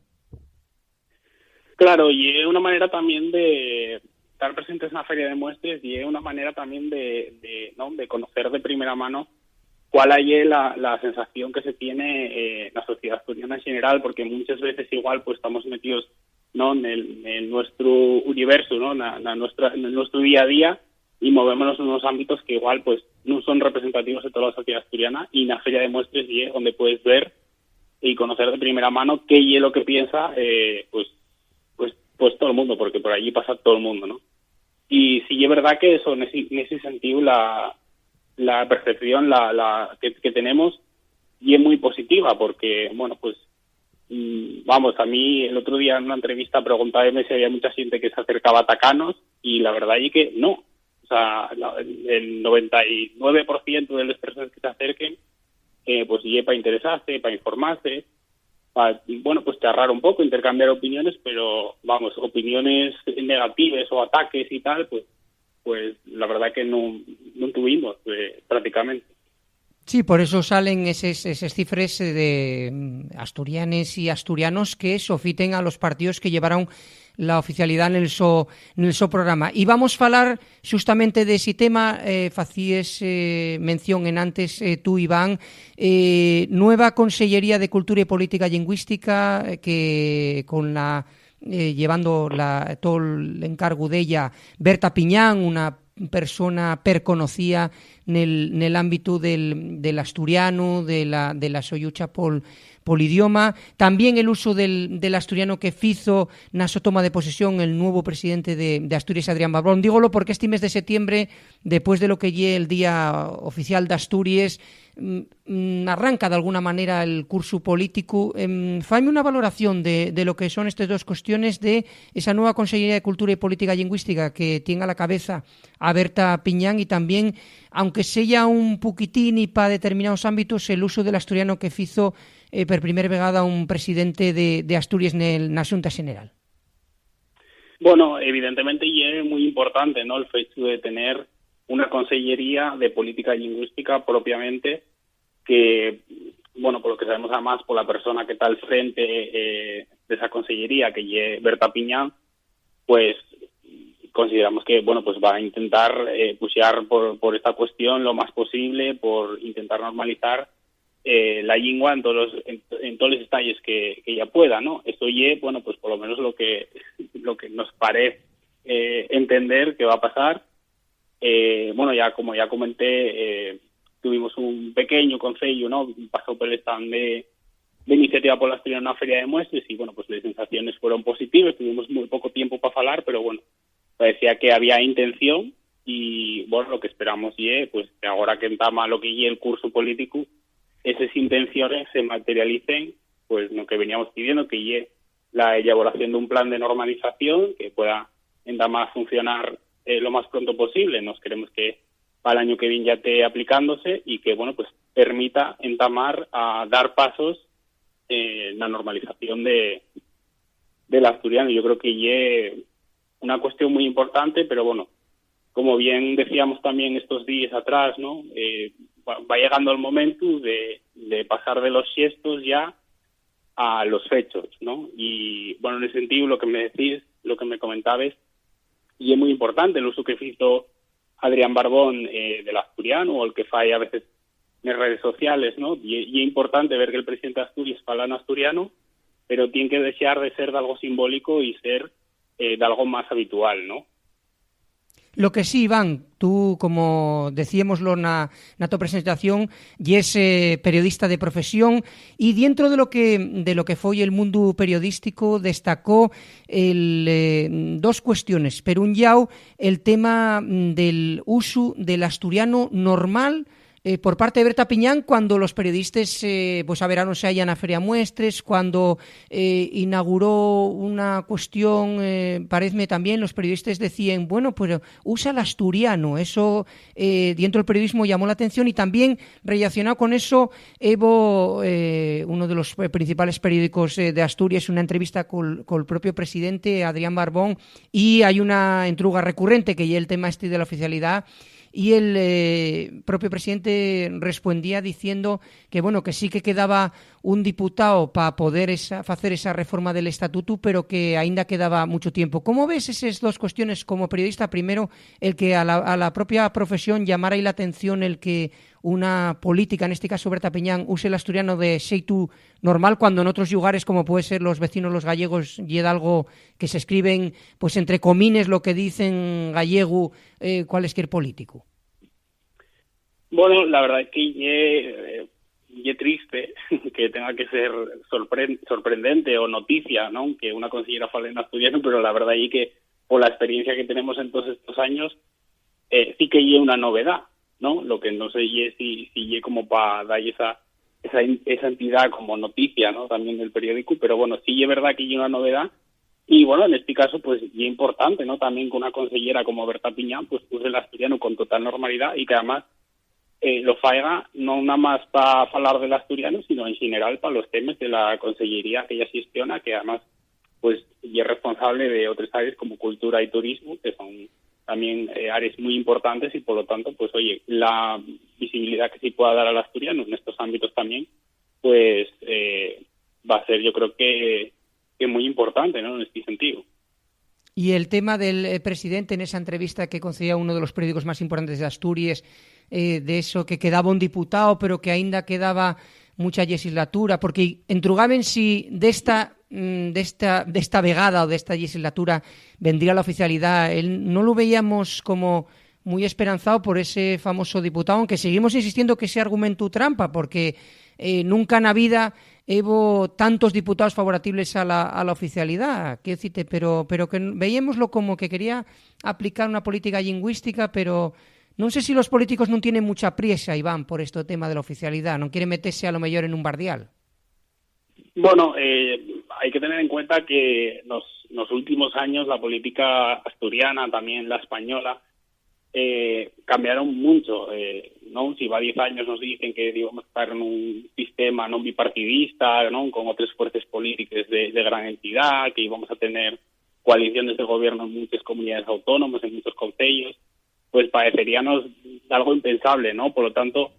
Claro, y es una manera también de estar presentes en la feria de muestres y es una manera también de, de, ¿no?, de conocer de primera mano cuál es la, la sensación que se tiene, eh, la sociedad asturiana en general, porque muchas veces igual, pues, estamos metidos, ¿no?, en el, en nuestro universo, ¿no?, na, na nuestra, en nuestro día a día, y movémonos en unos ámbitos que igual, pues, no son representativos de toda la sociedad asturiana, y en la feria de muestres y es donde puedes ver y conocer de primera mano qué es lo que piensa, eh, pues, pues, pues todo el mundo, porque por allí pasa todo el mundo, ¿no? Y sí es verdad que eso, en ese, en ese sentido, la, la percepción la, la, que, que tenemos y es muy positiva, porque, bueno, pues, mm, vamos, a mí el otro día en una entrevista preguntábame si había mucha gente que se acercaba a tacanos, y la verdad es que no. O sea, la, el noventa y nueve por ciento de las personas que se acerquen, eh, pues, ye pa interesarse, pa informarse, pa, bueno, pues, charrar un poco, intercambiar opiniones, pero, vamos, opiniones negativas o ataques y tal, pues, pues, la verdad que no, no tuvimos, eh, prácticamente. Sí, por eso salen eses, eses cifres, eh, de, mm, asturianes y asturianos que sofiten a los partidos que llevaron la oficialidá nel so, nel so programa. Y vamos falar xustamente d'esi tema, eh, facíes, eh, mención enantes, eh, tú, Iván, eh, nueva Consellería de Cultura y Política Lingüística, eh, que con la, eh, llevando la, tol encargu d'ella, Berta Piñán, una persona perconocía nel, nel ámbitu del, del asturianu, de la, de la so llucha pol, pol idioma. También el uso del, del asturiano que fizo na so toma de posesión el nuevo presidente de, de Asturias, Adrián Barrón. Dígolo porque esti mes de setiembre, depués de lo que ye el Día Oficial d'Asturies, mm, mm, arranca d'alguna manera el cursu políticu. Em, faime una valoración de, de lo que son estes dos cuestiones de esa nueva Consellería de Cultura y Política Lingüística que tien a la cabeza a Berta Piñán y también, aunque seya un poquitín y pa determinaos ámbitos, el uso del asturiano que fizo, eh, per primer vegada un presidente de, de Asturies nel, na Xunta Xeneral. Bueno, evidentemente ye muy importante, ¿no?, el fechu de tener una consellería de política lingüística propiamente que, bueno, por lo que sabemos además por la persona que está al frente, eh, de esa consellería, que ye Berta Piñán, pues consideramos que, bueno, pues va a intentar, eh, pushear por, por esta cuestión lo más posible, por intentar normalizar, eh, la llingua en tolos, en, en toles estalles que, que ya pueda, ¿no? Esto ye, bueno, pues por lo menos lo que, lo que nos parez, eh, entender que va a pasar. Eh, bueno, ya, como ya comenté, eh, tuvimos un pequeño conceyu, ¿no? Pasó por el stand de, de Iniciativa por l'Asturianu na Feria de Muestres y, bueno, pues les sensaciones fueron positivas. Tuvimos muy poco tiempo pa falar, pero, bueno, parecía que había intención y, bueno, lo que esperamos ye, pues, que agora que entama lo que ye el curso político, eses intenciones se materialicen, pues, lo que veníamos pidiendo, que ye la elaboración d'un plan de normalización que pueda entamar a funcionar, eh, lo más pronto posible. Nos queremos que pa'l añu que vien ya esté aplicándose y que, bueno, pues, permita entamar a dar pasos, eh, na normalización de, del asturiano. Yo creo que ye una cuestión muy importante, pero, bueno, como bien decíamos también estos días atrás, ¿no? Eh, va, va llegando el momento de, de pasar de los xestos ya a los fechos, ¿no? Y, bueno, en ese sentido, lo que me decís, lo que me comentabes, y es muy importante el uso que hizo Adrián Barbón, eh, del asturiano, o el que fai a veces en redes sociales, ¿no? Y, y es importante ver que el presidente de Asturias fala en asturiano, pero tiene que dejar de ser de algo simbólico y ser, eh, de algo más habitual, ¿no? Lo que sí, Iván, tú, como decíamoslo na, na to presentación, yes, eh, periodista de profesión, y dientro de lo que, de lo que foi el mundu periodístico destacó el, eh, dos cuestiones. Per un llau, el tema, mm, del usu del asturiano normal, eh, por parte de Berta Piñán, cuando los periodistas, eh, pues, averáronse allá na Feria Muestres, cuando, eh, inauguró una cuestión, eh, parézme también, los periodistas decían, bueno, pues usa l'asturiano. Eso, eh, dientro del periodismo llamó la atención y también relacionado con eso, Evo, eh, uno de los, eh, principales periódicos, eh, de Asturias, una entrevista col, col propio presidente, Adrián Barbón, y hay una entruga recurrente que ye el tema este de la oficialidad, y el, eh, propio presidente respuendía diciendo que, bueno, que sí que quedaba un diputao pa poder esa, facer esa reforma del estatutu, pero que aínda quedaba mucho tiempo. ¿Cómo ves eses dos cuestiones como periodista? Primero, el que a la, a la propia profesión llamara la atención el que una política, en este caso Berta Piñán, use l'asturiano de xeitu normal, cuando en otros llugares, como puede ser los vecinos los gallegos, ye algo que se escriben, pues, entre comines, lo que dicen gallego, eh, cualesquier político. Bueno, la verdad es que ye, eh, ye triste que tenga que ser sorpren-, sorprendente o noticia, ¿no? Que una consellera fale en asturiano, pero la verdad es que por la experiencia que tenemos en todos estos años, eh, sí que ye una novedad, ¿no? Lo que no sé ye si, si ye como pa dar esa, esa, esa entidad como noticia, ¿no? También del periódico, pero bueno, sí ye verdad que ye una novedad. Y bueno, en este caso, pues, ye importante, ¿no? También que una consellera como Berta Piñán, pues, use el asturiano con total normalidad y que además, eh, lo faiga no nada más pa falar del asturiano, sino en general pa los temas de la consellería que ella gestiona, que además, pues, ye responsable de otras áreas como cultura y turismo, que son también, eh, áreas muy importantes y, por lo tanto, pues, oye, la visibilidad que se pueda dar al asturiano en estos ámbitos también, pues, eh, va a ser, yo creo que, que muy importante, ¿no? En este sentido. Y el tema del, eh, presidente, en esa entrevista que concedió a uno de los periódicos más importantes de Asturias, eh, de eso, que quedaba un diputado, pero que aínda quedaba mucha legislatura, porque entrugaben si d'esta, mm, d'esta, d'esta vegada o d'esta legislatura vendría la oficialidad. Él, no lo veíamos como muy esperanzado por ese famoso diputado, aunque seguimos insistiendo que ese argumentu trampa, porque, eh, nunca na vida hubo tantos diputados favoratibles a la, a la oficialidá, quiero decirte, pero, pero que n-, veíamoslo como que quería aplicar una política lingüística, pero no sé si los políticos no tienen mucha prisa, Iván, por este tema de la oficialidad, no quieren meterse a lo mejor en un bardial. Bueno, eh, hay que tener en cuenta que nos, nos últimos años la política asturiana, también la española, eh, cambiaron mucho, eh, ¿no? Si va diez años nos dicen que íbamos a estar en un sistema non bipartidista, ¿no? Con otras fuerzas políticas de, de gran entidad, que íbamos a tener coaliciones de gobierno en muchas comunidades autónomas, en muchos concellos, pues pareceríanos algo impensable, ¿no? Por lo tanto,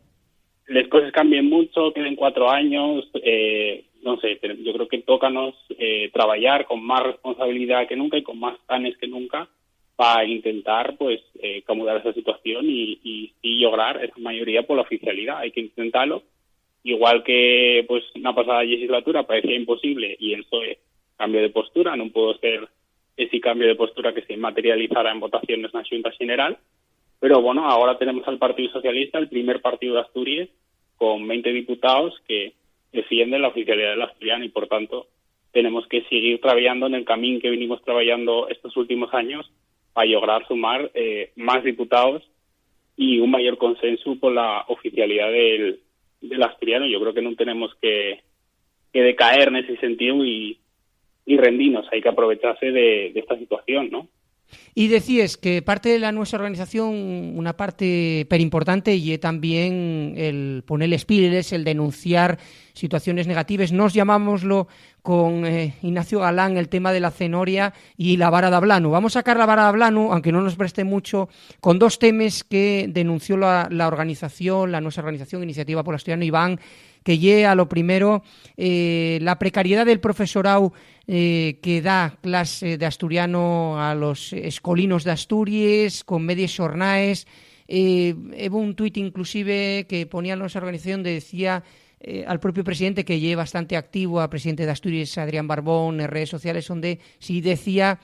les coses cambien mucho, queden cuatro años, eh, no sé, pero yo creo que tócanos, eh, trabayar con más responsabilidad que nunca y con más ganes que nunca pa intentar, pues, eh, camudar esa situación y, y, y lograr esa mayoría por la oficialidad. Hay que intentarlo. Igual que, pues, na pasada llegislatura paecía imposible y el PSOE cambió de postura, nun pudo ser esi cambio de postura que se materializara en votaciones na Xunta Xeneral, pero, bueno, agora tenemos al Partido Socialista, el primer partido de Asturies, con veinte diputaos que defienden la oficialidá del asturiano y, por tanto, tenemos que siguir trabajando en el camín que vinimos trabajando estos últimos años pa llograr sumar, eh, más diputaos y un mayor consensu pola oficialidá del, del asturiano. Yo creo que nun tenemos que, que decaer nesi sentíu y, y rendinos, hai que aprovechase de, de esta situación, ¿no? Y decíes que parte de la nuestra organización, una parte perimportante, ye también el poner les piles, el denunciar situaciones negatives. Nos llamámoslo con, eh, Ignacio Galán el tema de la cenoria y la vara d'Ablanu. Vamos a sacar la vara d'Ablanu, aunque no nos preste mucho, con dos temes que denunció la, la organización, la nuestra organización, Iniciativa por Asturiano, Iván, que ye a lo primero, eh, la precariedad del profesorao, eh, que da clase d'asturiano a los escolinos d'Asturies, con medies xornaes. Eh, hubo un tuit inclusive que ponía la nuestra organización, de, decía, eh, al propio presidente, que ye bastante activo, al presidente d'Asturies, Adrián Barbón, en redes sociales, onde sí decía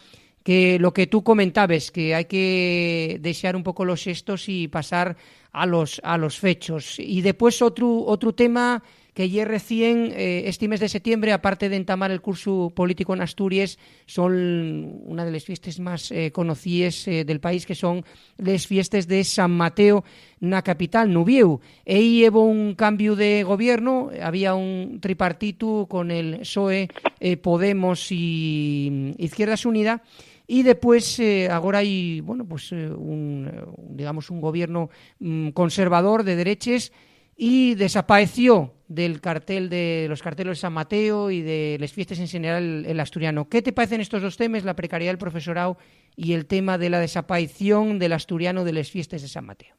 que lo que tú comentabes, que hai que dexar un poco los xestos y pasar a los, a los fechos. Y después otru, otru tema que ye recién, eh, esti mes de setiembre, aparte d'entamar el cursu político en Asturies, son una de les fiestes más, eh, conocíes, eh, del país, que son les fiestes de San Mateo na capital, n'Uviéu. Ehí hubo un cambiu de gobierno, había un tripartitu con el PSOE, eh, Podemos y, mm, Izquierdas Unida, y después, eh, agora hai, bueno, pues, eh, un, eh, digamos, un gobierno, mm, conservador de dereches, y desapaeció del cartel de los carteles de San Mateo y de les fiestes en general el asturiano. ¿Qué te parecen estos dos temas, la precariedad del profesorado y el tema de la desaparición del asturiano de les fiestes de San Mateo?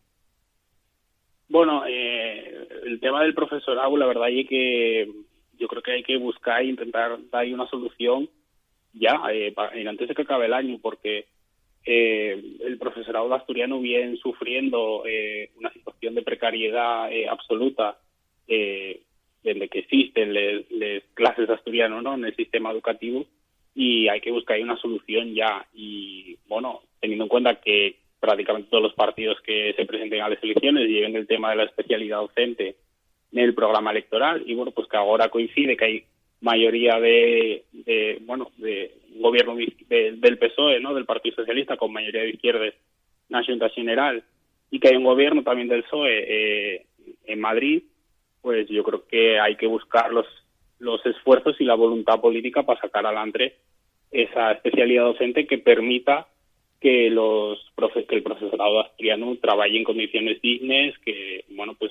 Bueno, eh, el tema del profesorado, la verdad es que yo creo que hay que buscar e intentar dar una solución ya, eh, pa-, en antes de que acabe el año, porque, eh, el profesorado asturiano viene sufriendo, eh, una situación de precariedad, eh, absoluta, eh, desde que existen les, les clases de asturiano, ¿no?, en el sistema educativo, y hay que buscar ahí una solución ya. Y, bueno, teniendo en cuenta que prácticamente todos los partidos que se presenten a las elecciones lleven el tema de la especialidad docente en el programa electoral, y, bueno, pues que ahora coincide que hay mayoría de, de, bueno, de un gobierno de, de, del PSOE, ¿no?, del Partido Socialista, con mayoría de izquierdas na Xunta General, y que hay un gobierno también del PSOE, eh, en Madrid, pues yo creo que hay que buscar los, los esfuerzos y la voluntad política para sacar adelante esa especialidad docente que permita que los profe-, que el profesorado asturiano trabaje en condiciones dignas, que, bueno, pues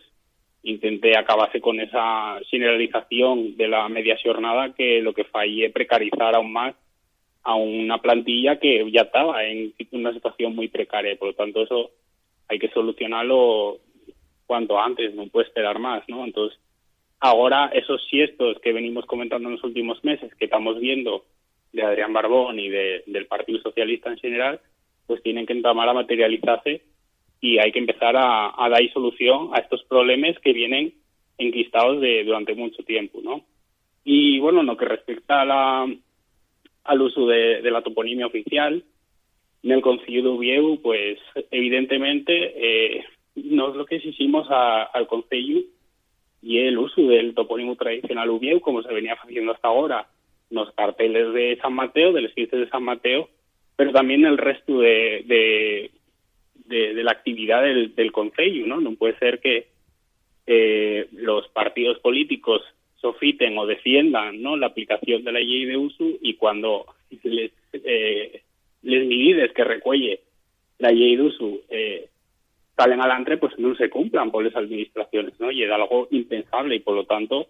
intente acabarse con esa generalización de la media jornada que lo que fai es precarizar aún más a una plantilla que ya estaba en una situación muy precaria. Por lo tanto, eso hay que solucionarlo cuanto antes, no puede esperar más, ¿no? Entonces, ahora esos siestos que venimos comentando en los últimos meses, que estamos viendo de Adrián Barbón y de, del Partido Socialista en general, pues tienen que entamar a materializarse y hay que empezar a, a dar solución a estos problemas que vienen enquistados de, durante mucho tiempo, ¿no? Y, bueno, en lo que respecta a la, al uso de, de la toponimia oficial, en el Concello de Uvieu, pues, evidentemente, eh, no es lo que exigimos a, al Concello y el uso del topónimo tradicional Uvieu, como se venía haciendo hasta ahora, los carteles de San Mateo, de los fiestas de San Mateo, pero también el resto de, de, de, de la actividad del, del Concello, ¿no? No puede ser que, eh, los partidos políticos sofiten o defiendan, ¿no?, la aplicación de la ley de uso y cuando les, eh, les medidas que recuelle la ley de uso, eh, salen adelante, pues no se cumplan por las administraciones, ¿no? Y es algo impensable y, por lo tanto,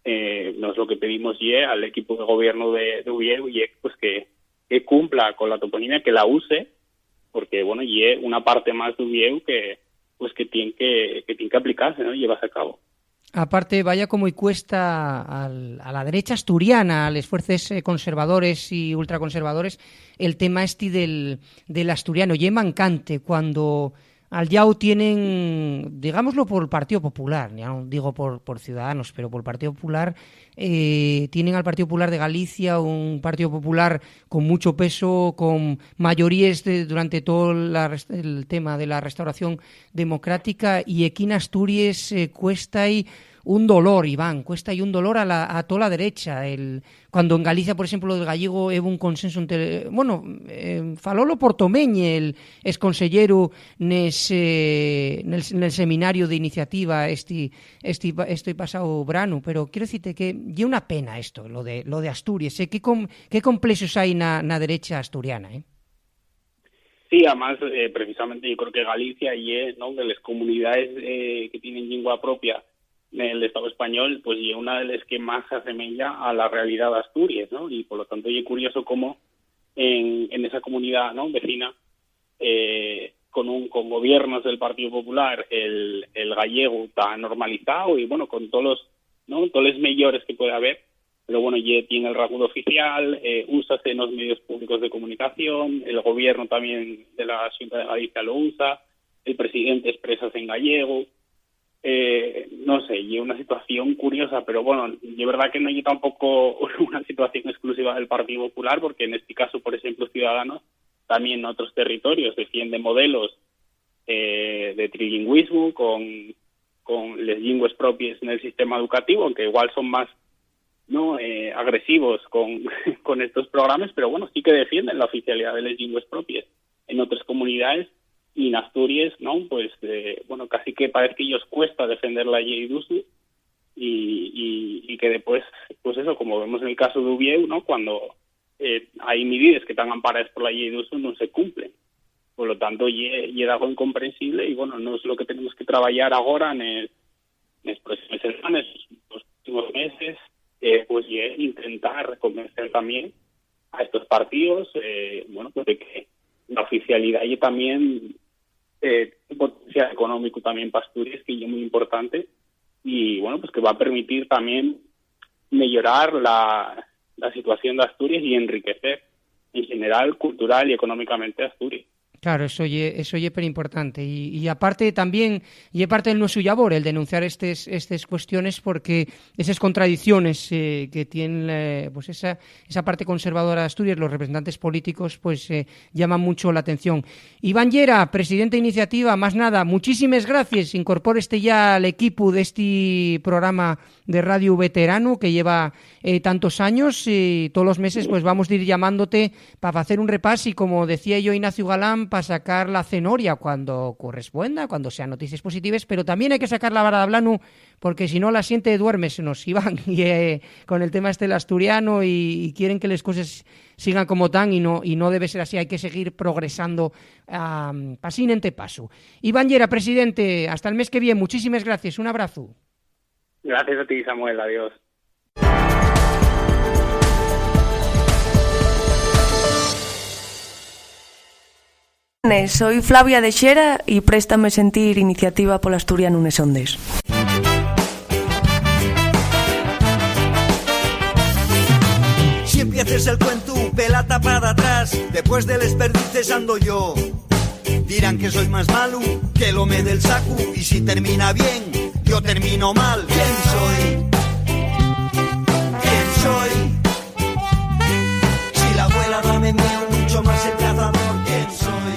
eh, nos lo que pedimos ye al equipo de gobierno de, de Uvieu ye, pues, que, que cumpla con la toponimia, que la use, porque, bueno, ye una parte más de Uvieu que, pues, que tiene que, que tiene que aplicarse, ¿no? Y llevarse a cabo. Aparte, vaya como y cuesta al, a la derecha asturiana, a les fuerces, eh, conservadores y ultraconservadores, el tema esti del, del asturiano. Ye mancante cuando Al llau tienen, digámoslo, por el Partido Popular, ya no digo por, por Ciudadanos, pero por el Partido Popular, eh, tienen al Partido Popular de Galicia, un Partido Popular con mucho peso, con mayoríes de, durante todo la rest-, el tema de la restauración democrática, y aquí en Asturias, eh, cuesta y un dolor, Iván, cuesta y un dolor a la, a toda la derecha. El, cuando en Galicia, por exemplo, lo del gallego hebo un consenso entre, bueno, eh, falólo Portomeñe, el ex conselleru nes, eh, nel, nel seminario de iniciativa esti, esti, esti pasao branu, pero quiero decirte que ye una pena esto, lo de, lo de Asturias, eh, qué com-, qué complexos hai na, na derecha asturiana, eh? Sí, además, eh, precisamente yo creo que Galicia ye, ¿no?, de les comunidaes, eh, que tienen llingua propia nel Estado español, pues ye una de les que más se asemeya a la realidad de Asturias, ¿no? Y por lo tanto ye curioso cómo en, en esa comunidad, ¿no?, vecina, eh, con un, con gobiernos del Partido Popular, el, el gallego ta normalizao y, bueno, con tolos, ¿no?, toles meyores que puede haber, pero, bueno, ye, tien el rangu oficial, eh, úsase nos medios públicos de comunicación, el gobierno también de la Xunta de Galicia lo usa, el presidente exprésase en gallego. Eh, no sé, ye una situación curiosa, pero, bueno, ye verdad que no ye tampoco una situación exclusiva del Partido Popular, porque en este caso, por ejemplo, Ciudadanos también en otros territorios defiende modelos, eh, de trilingüismo con, con les llingües propies nel sistema educativo, aunque igual son más, ¿no?, eh, agresivos con, con estos programas, pero, bueno, sí que defienden la oficialidad de les llingües propies en otras comunidades y en Asturias, ¿no? Pues, eh, bueno, casi que parece que ellos cuesta defender la llei d'usu y, y, y que después, pues eso, como vemos en el caso de Uvieu, ¿no?, cuando, eh, hay medidas que están amparadas por la llei d'usu, no se cumplen. Por lo tanto, ye, ye algo incomprensible y, bueno, no es lo que tenemos que trabajar ahora en el, en las próximas semanas, los próximos meses, eh, pues ye intentar convencer también a estos partidos, eh, bueno, pues de que la oficialidad y también, eh, un potencial económico también para Asturias, que es muy importante, y, bueno, pues que va a permitir también mejorar la, la situación de Asturias y enriquecer en general, cultural y económicamente Asturias. Claro, eso ye, eso ye perimportante. Y, y aparte también ye parte del nuesu llabor el denunciar estes, estes cuestiones, porque esas contradicciones, eh, que tien, eh, pues esa, esa parte conservadora de Asturias, los representantes políticos, pues, eh, llaman mucho la atención. Iván Llera, presidente de Iniciativa, más nada, muchísimes gracies. Incorpóreste ya al equipu d'esti programa de Radio Veteranu, que lleva, eh, tantos años, y todos los meses, pues, vamos a ir llamándote pa facer un repás y, como decía yo, Ignacio Galán, pa sacar la cenoria cuando corresponda, cuando sean noticias positives, pero también hay que sacar la vara de blanu, porque si no la xente duérmese, nos Iván, y, eh, con el tema este del asturiano y, y quieren que les coses sigan como tan y no, y no debe ser así, hay que seguir progresando, ah, pasín ente pasu. Iván Llera, presidente, hasta el mes que viene, muchísimes gracies, un abrazu. Gracias a ti, Samuel, adiós. Soy Flavia de Xera y préstame sentir Iniciativa pol Asturianu nes ondes. Si empieces el cuentu, pelata para atrás, después de les perdices ando yo. Dirán que soy más malu que lo me del sacu, y si termina bien, yo termino mal. ¿Quién soy? ¿Quién soy? Si la abuela dame miedo, mucho más el cazador. ¿Quién soy?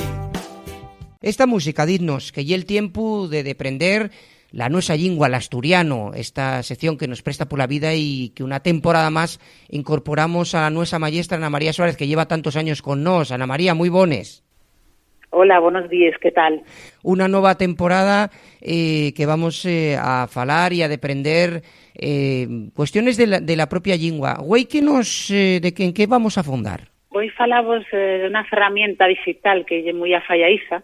Esta música, diznos que ye el tiempu de deprender la nuesa llingua, l'asturiano, esta sección que nos presta pola vida y que una temporada más incorporamos a la nuesa mayestra Ana María Suárez, que lleva tantos años con nós. Ana María, mui bones. Hola, buenos días, ¿qué tal? Una nova temporada, eh, que vamos, eh, a falar y a deprender, eh, cuestiones de la, de la propia llingua. Güei, que nos, eh, de que, en qué vamos a fondar? Voi falavos, eh, d'una ferramienta dixital que ye mui afayadiza,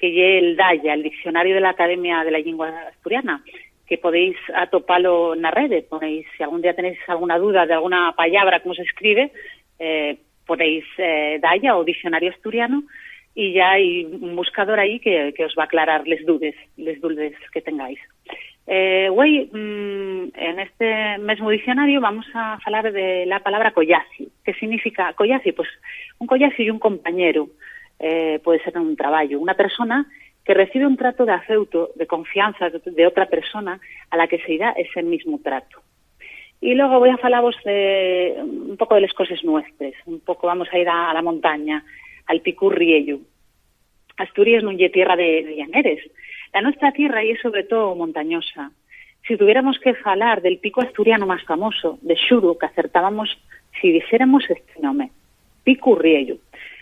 que ye el Daya, el Diccionario de la Academia de la Llingua Asturiana, que podéis atopalo na rede. Ponéis, si algún día tenéis alguna duda de alguna pallabra, cómo se escribe, eh, ponéis, eh, Daya o Diccionario Asturiano, y ya hai un buscador ahí que, que os va a aclarar les dudes, les dudes que tengáis. Eh, güei, mm, en este mesmo diccionario vamos a falar de la palabra collaciu. ¿Qué significa collaciu? Pues un collaciu ye un compañeru, eh, puede ser un trabajo, una persona que recibe un trato d'afeuto, de confianza de, de otra persona a la que se-y da ese mismu trato. Y luego voi a falavos de, un poco de les coses nuestres, un poco vamos a ir a, a la montaña, al Picu Riellu. Asturies nun ye tierra de, de llaneres. La nuestra tierra ye sobre todo montañosa. Si tuviéramos que falar del picu asturiano más famoso, de xuru qu'acertábamos si dixéramos este nome, Picu Riellu.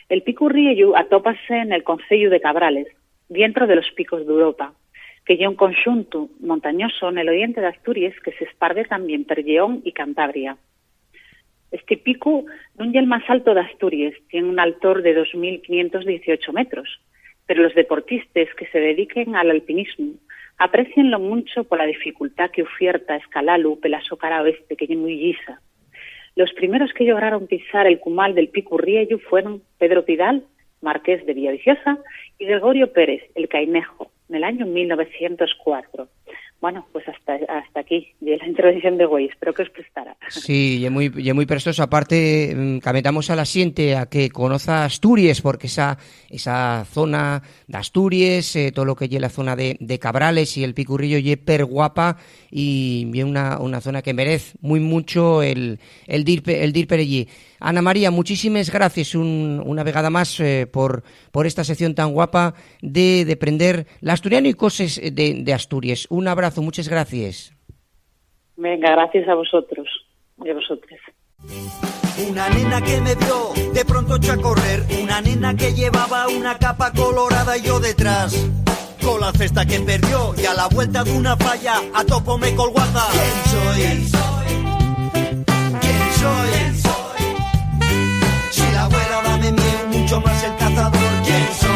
El Picu Riellu atópase nel conceyu de Cabrales, dientro de los Picos d'Europa, que ye un conxuntu montañoso nel oriente d'Asturies que s'espargue tamién per Lleón y Cantabria. Esti picu nun ye'l más alto d'Asturies, tien un altor de dos mil quinientos dieciocho metros, pero los deportistes que se dediquen al alpinismu aprecienlo muncho pola dificultá qu'ufierta escalalu pela so cara oeste, que ye mui llisa. Los primeros que llograron pisar el cumal del Picu Riellu fueron Pedro Pidal, marqués de Villaviciosa, y Gregorio Pérez, el Cainejo, nel añu mil novecientos cuatro. Bueno, pues hasta, hasta aquí ye la intervención de güei, espero que os prestara. Sí, ye mui, ye mui prestoso. Aparte, mm, cametamos a la xente a que conoza Asturies, porque esa, esa zona d'Asturies, eh, todo lo que ye la zona de, de Cabrales y el Picu Riellu ye perguapa, y ye una, una zona que merez mui muncho el, el dir pe-, el dir per ellí. Ana María, muchísimes gracies un, una vegada más, eh, por, por esta sección tan guapa de, de prender l'asturiano y coses de, de Asturies. Un abrazo, muchas gracies. Venga, gracias a vosotros y a vosotras. Una nena que me vio, de pronto echó a correr. Una nena que llevaba una capa colorada y yo detrás. Con la cesta que perdió y a la vuelta de una falla, atópome col guarda. ¿Quién soy? ¿Quién soy? Si la abuela dame miedo, mucho más el cazador. ¿Quién soy?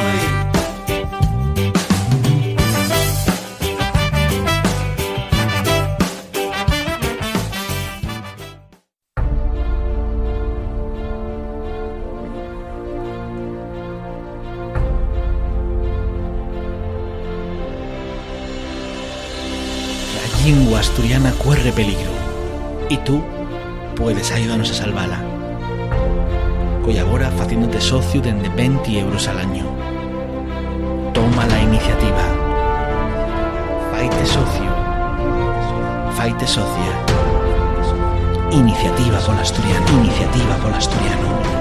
La llingua asturiana cuerre peligru, y tú puedes ayudanos a salvala. Collabora faciéndote sociu dende venti euros al añu. Toma la iniciativa. Faite sociu. Faite socia. Iniciativa pol asturiano. Iniciativa pol asturiano.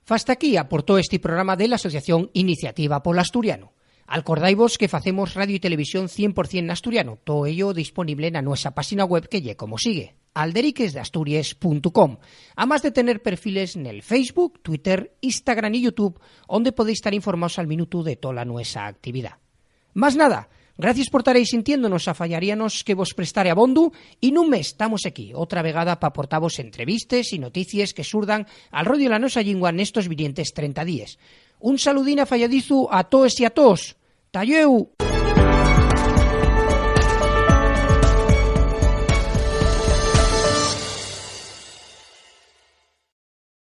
Fasta aquí aportó esti programa de l'Asociación Iniciativa pol Asturianu. Alcordaivos que facemos radio y televisión cien por cien n'asturiano, too ello disponible na nuesa páxina web que ye como sigue, alderiquesdeasturies punto com, amás de tener perfiles nel Facebook, Twitter, Instagram y YouTube, onde podéis tar informaos al minutu de tola nuesa actividá. Más nada, gracies por tar ehí sintiéndonos, afallaríanos que vos prestare abondu, y nun mes tamos equí otra vegada p'aportavos entrevistes y noticies que surdan al rodio la nosa llingua nestos vinientes trenta díes. Un saludín afayadizu a toes y a toos. Ta llueu!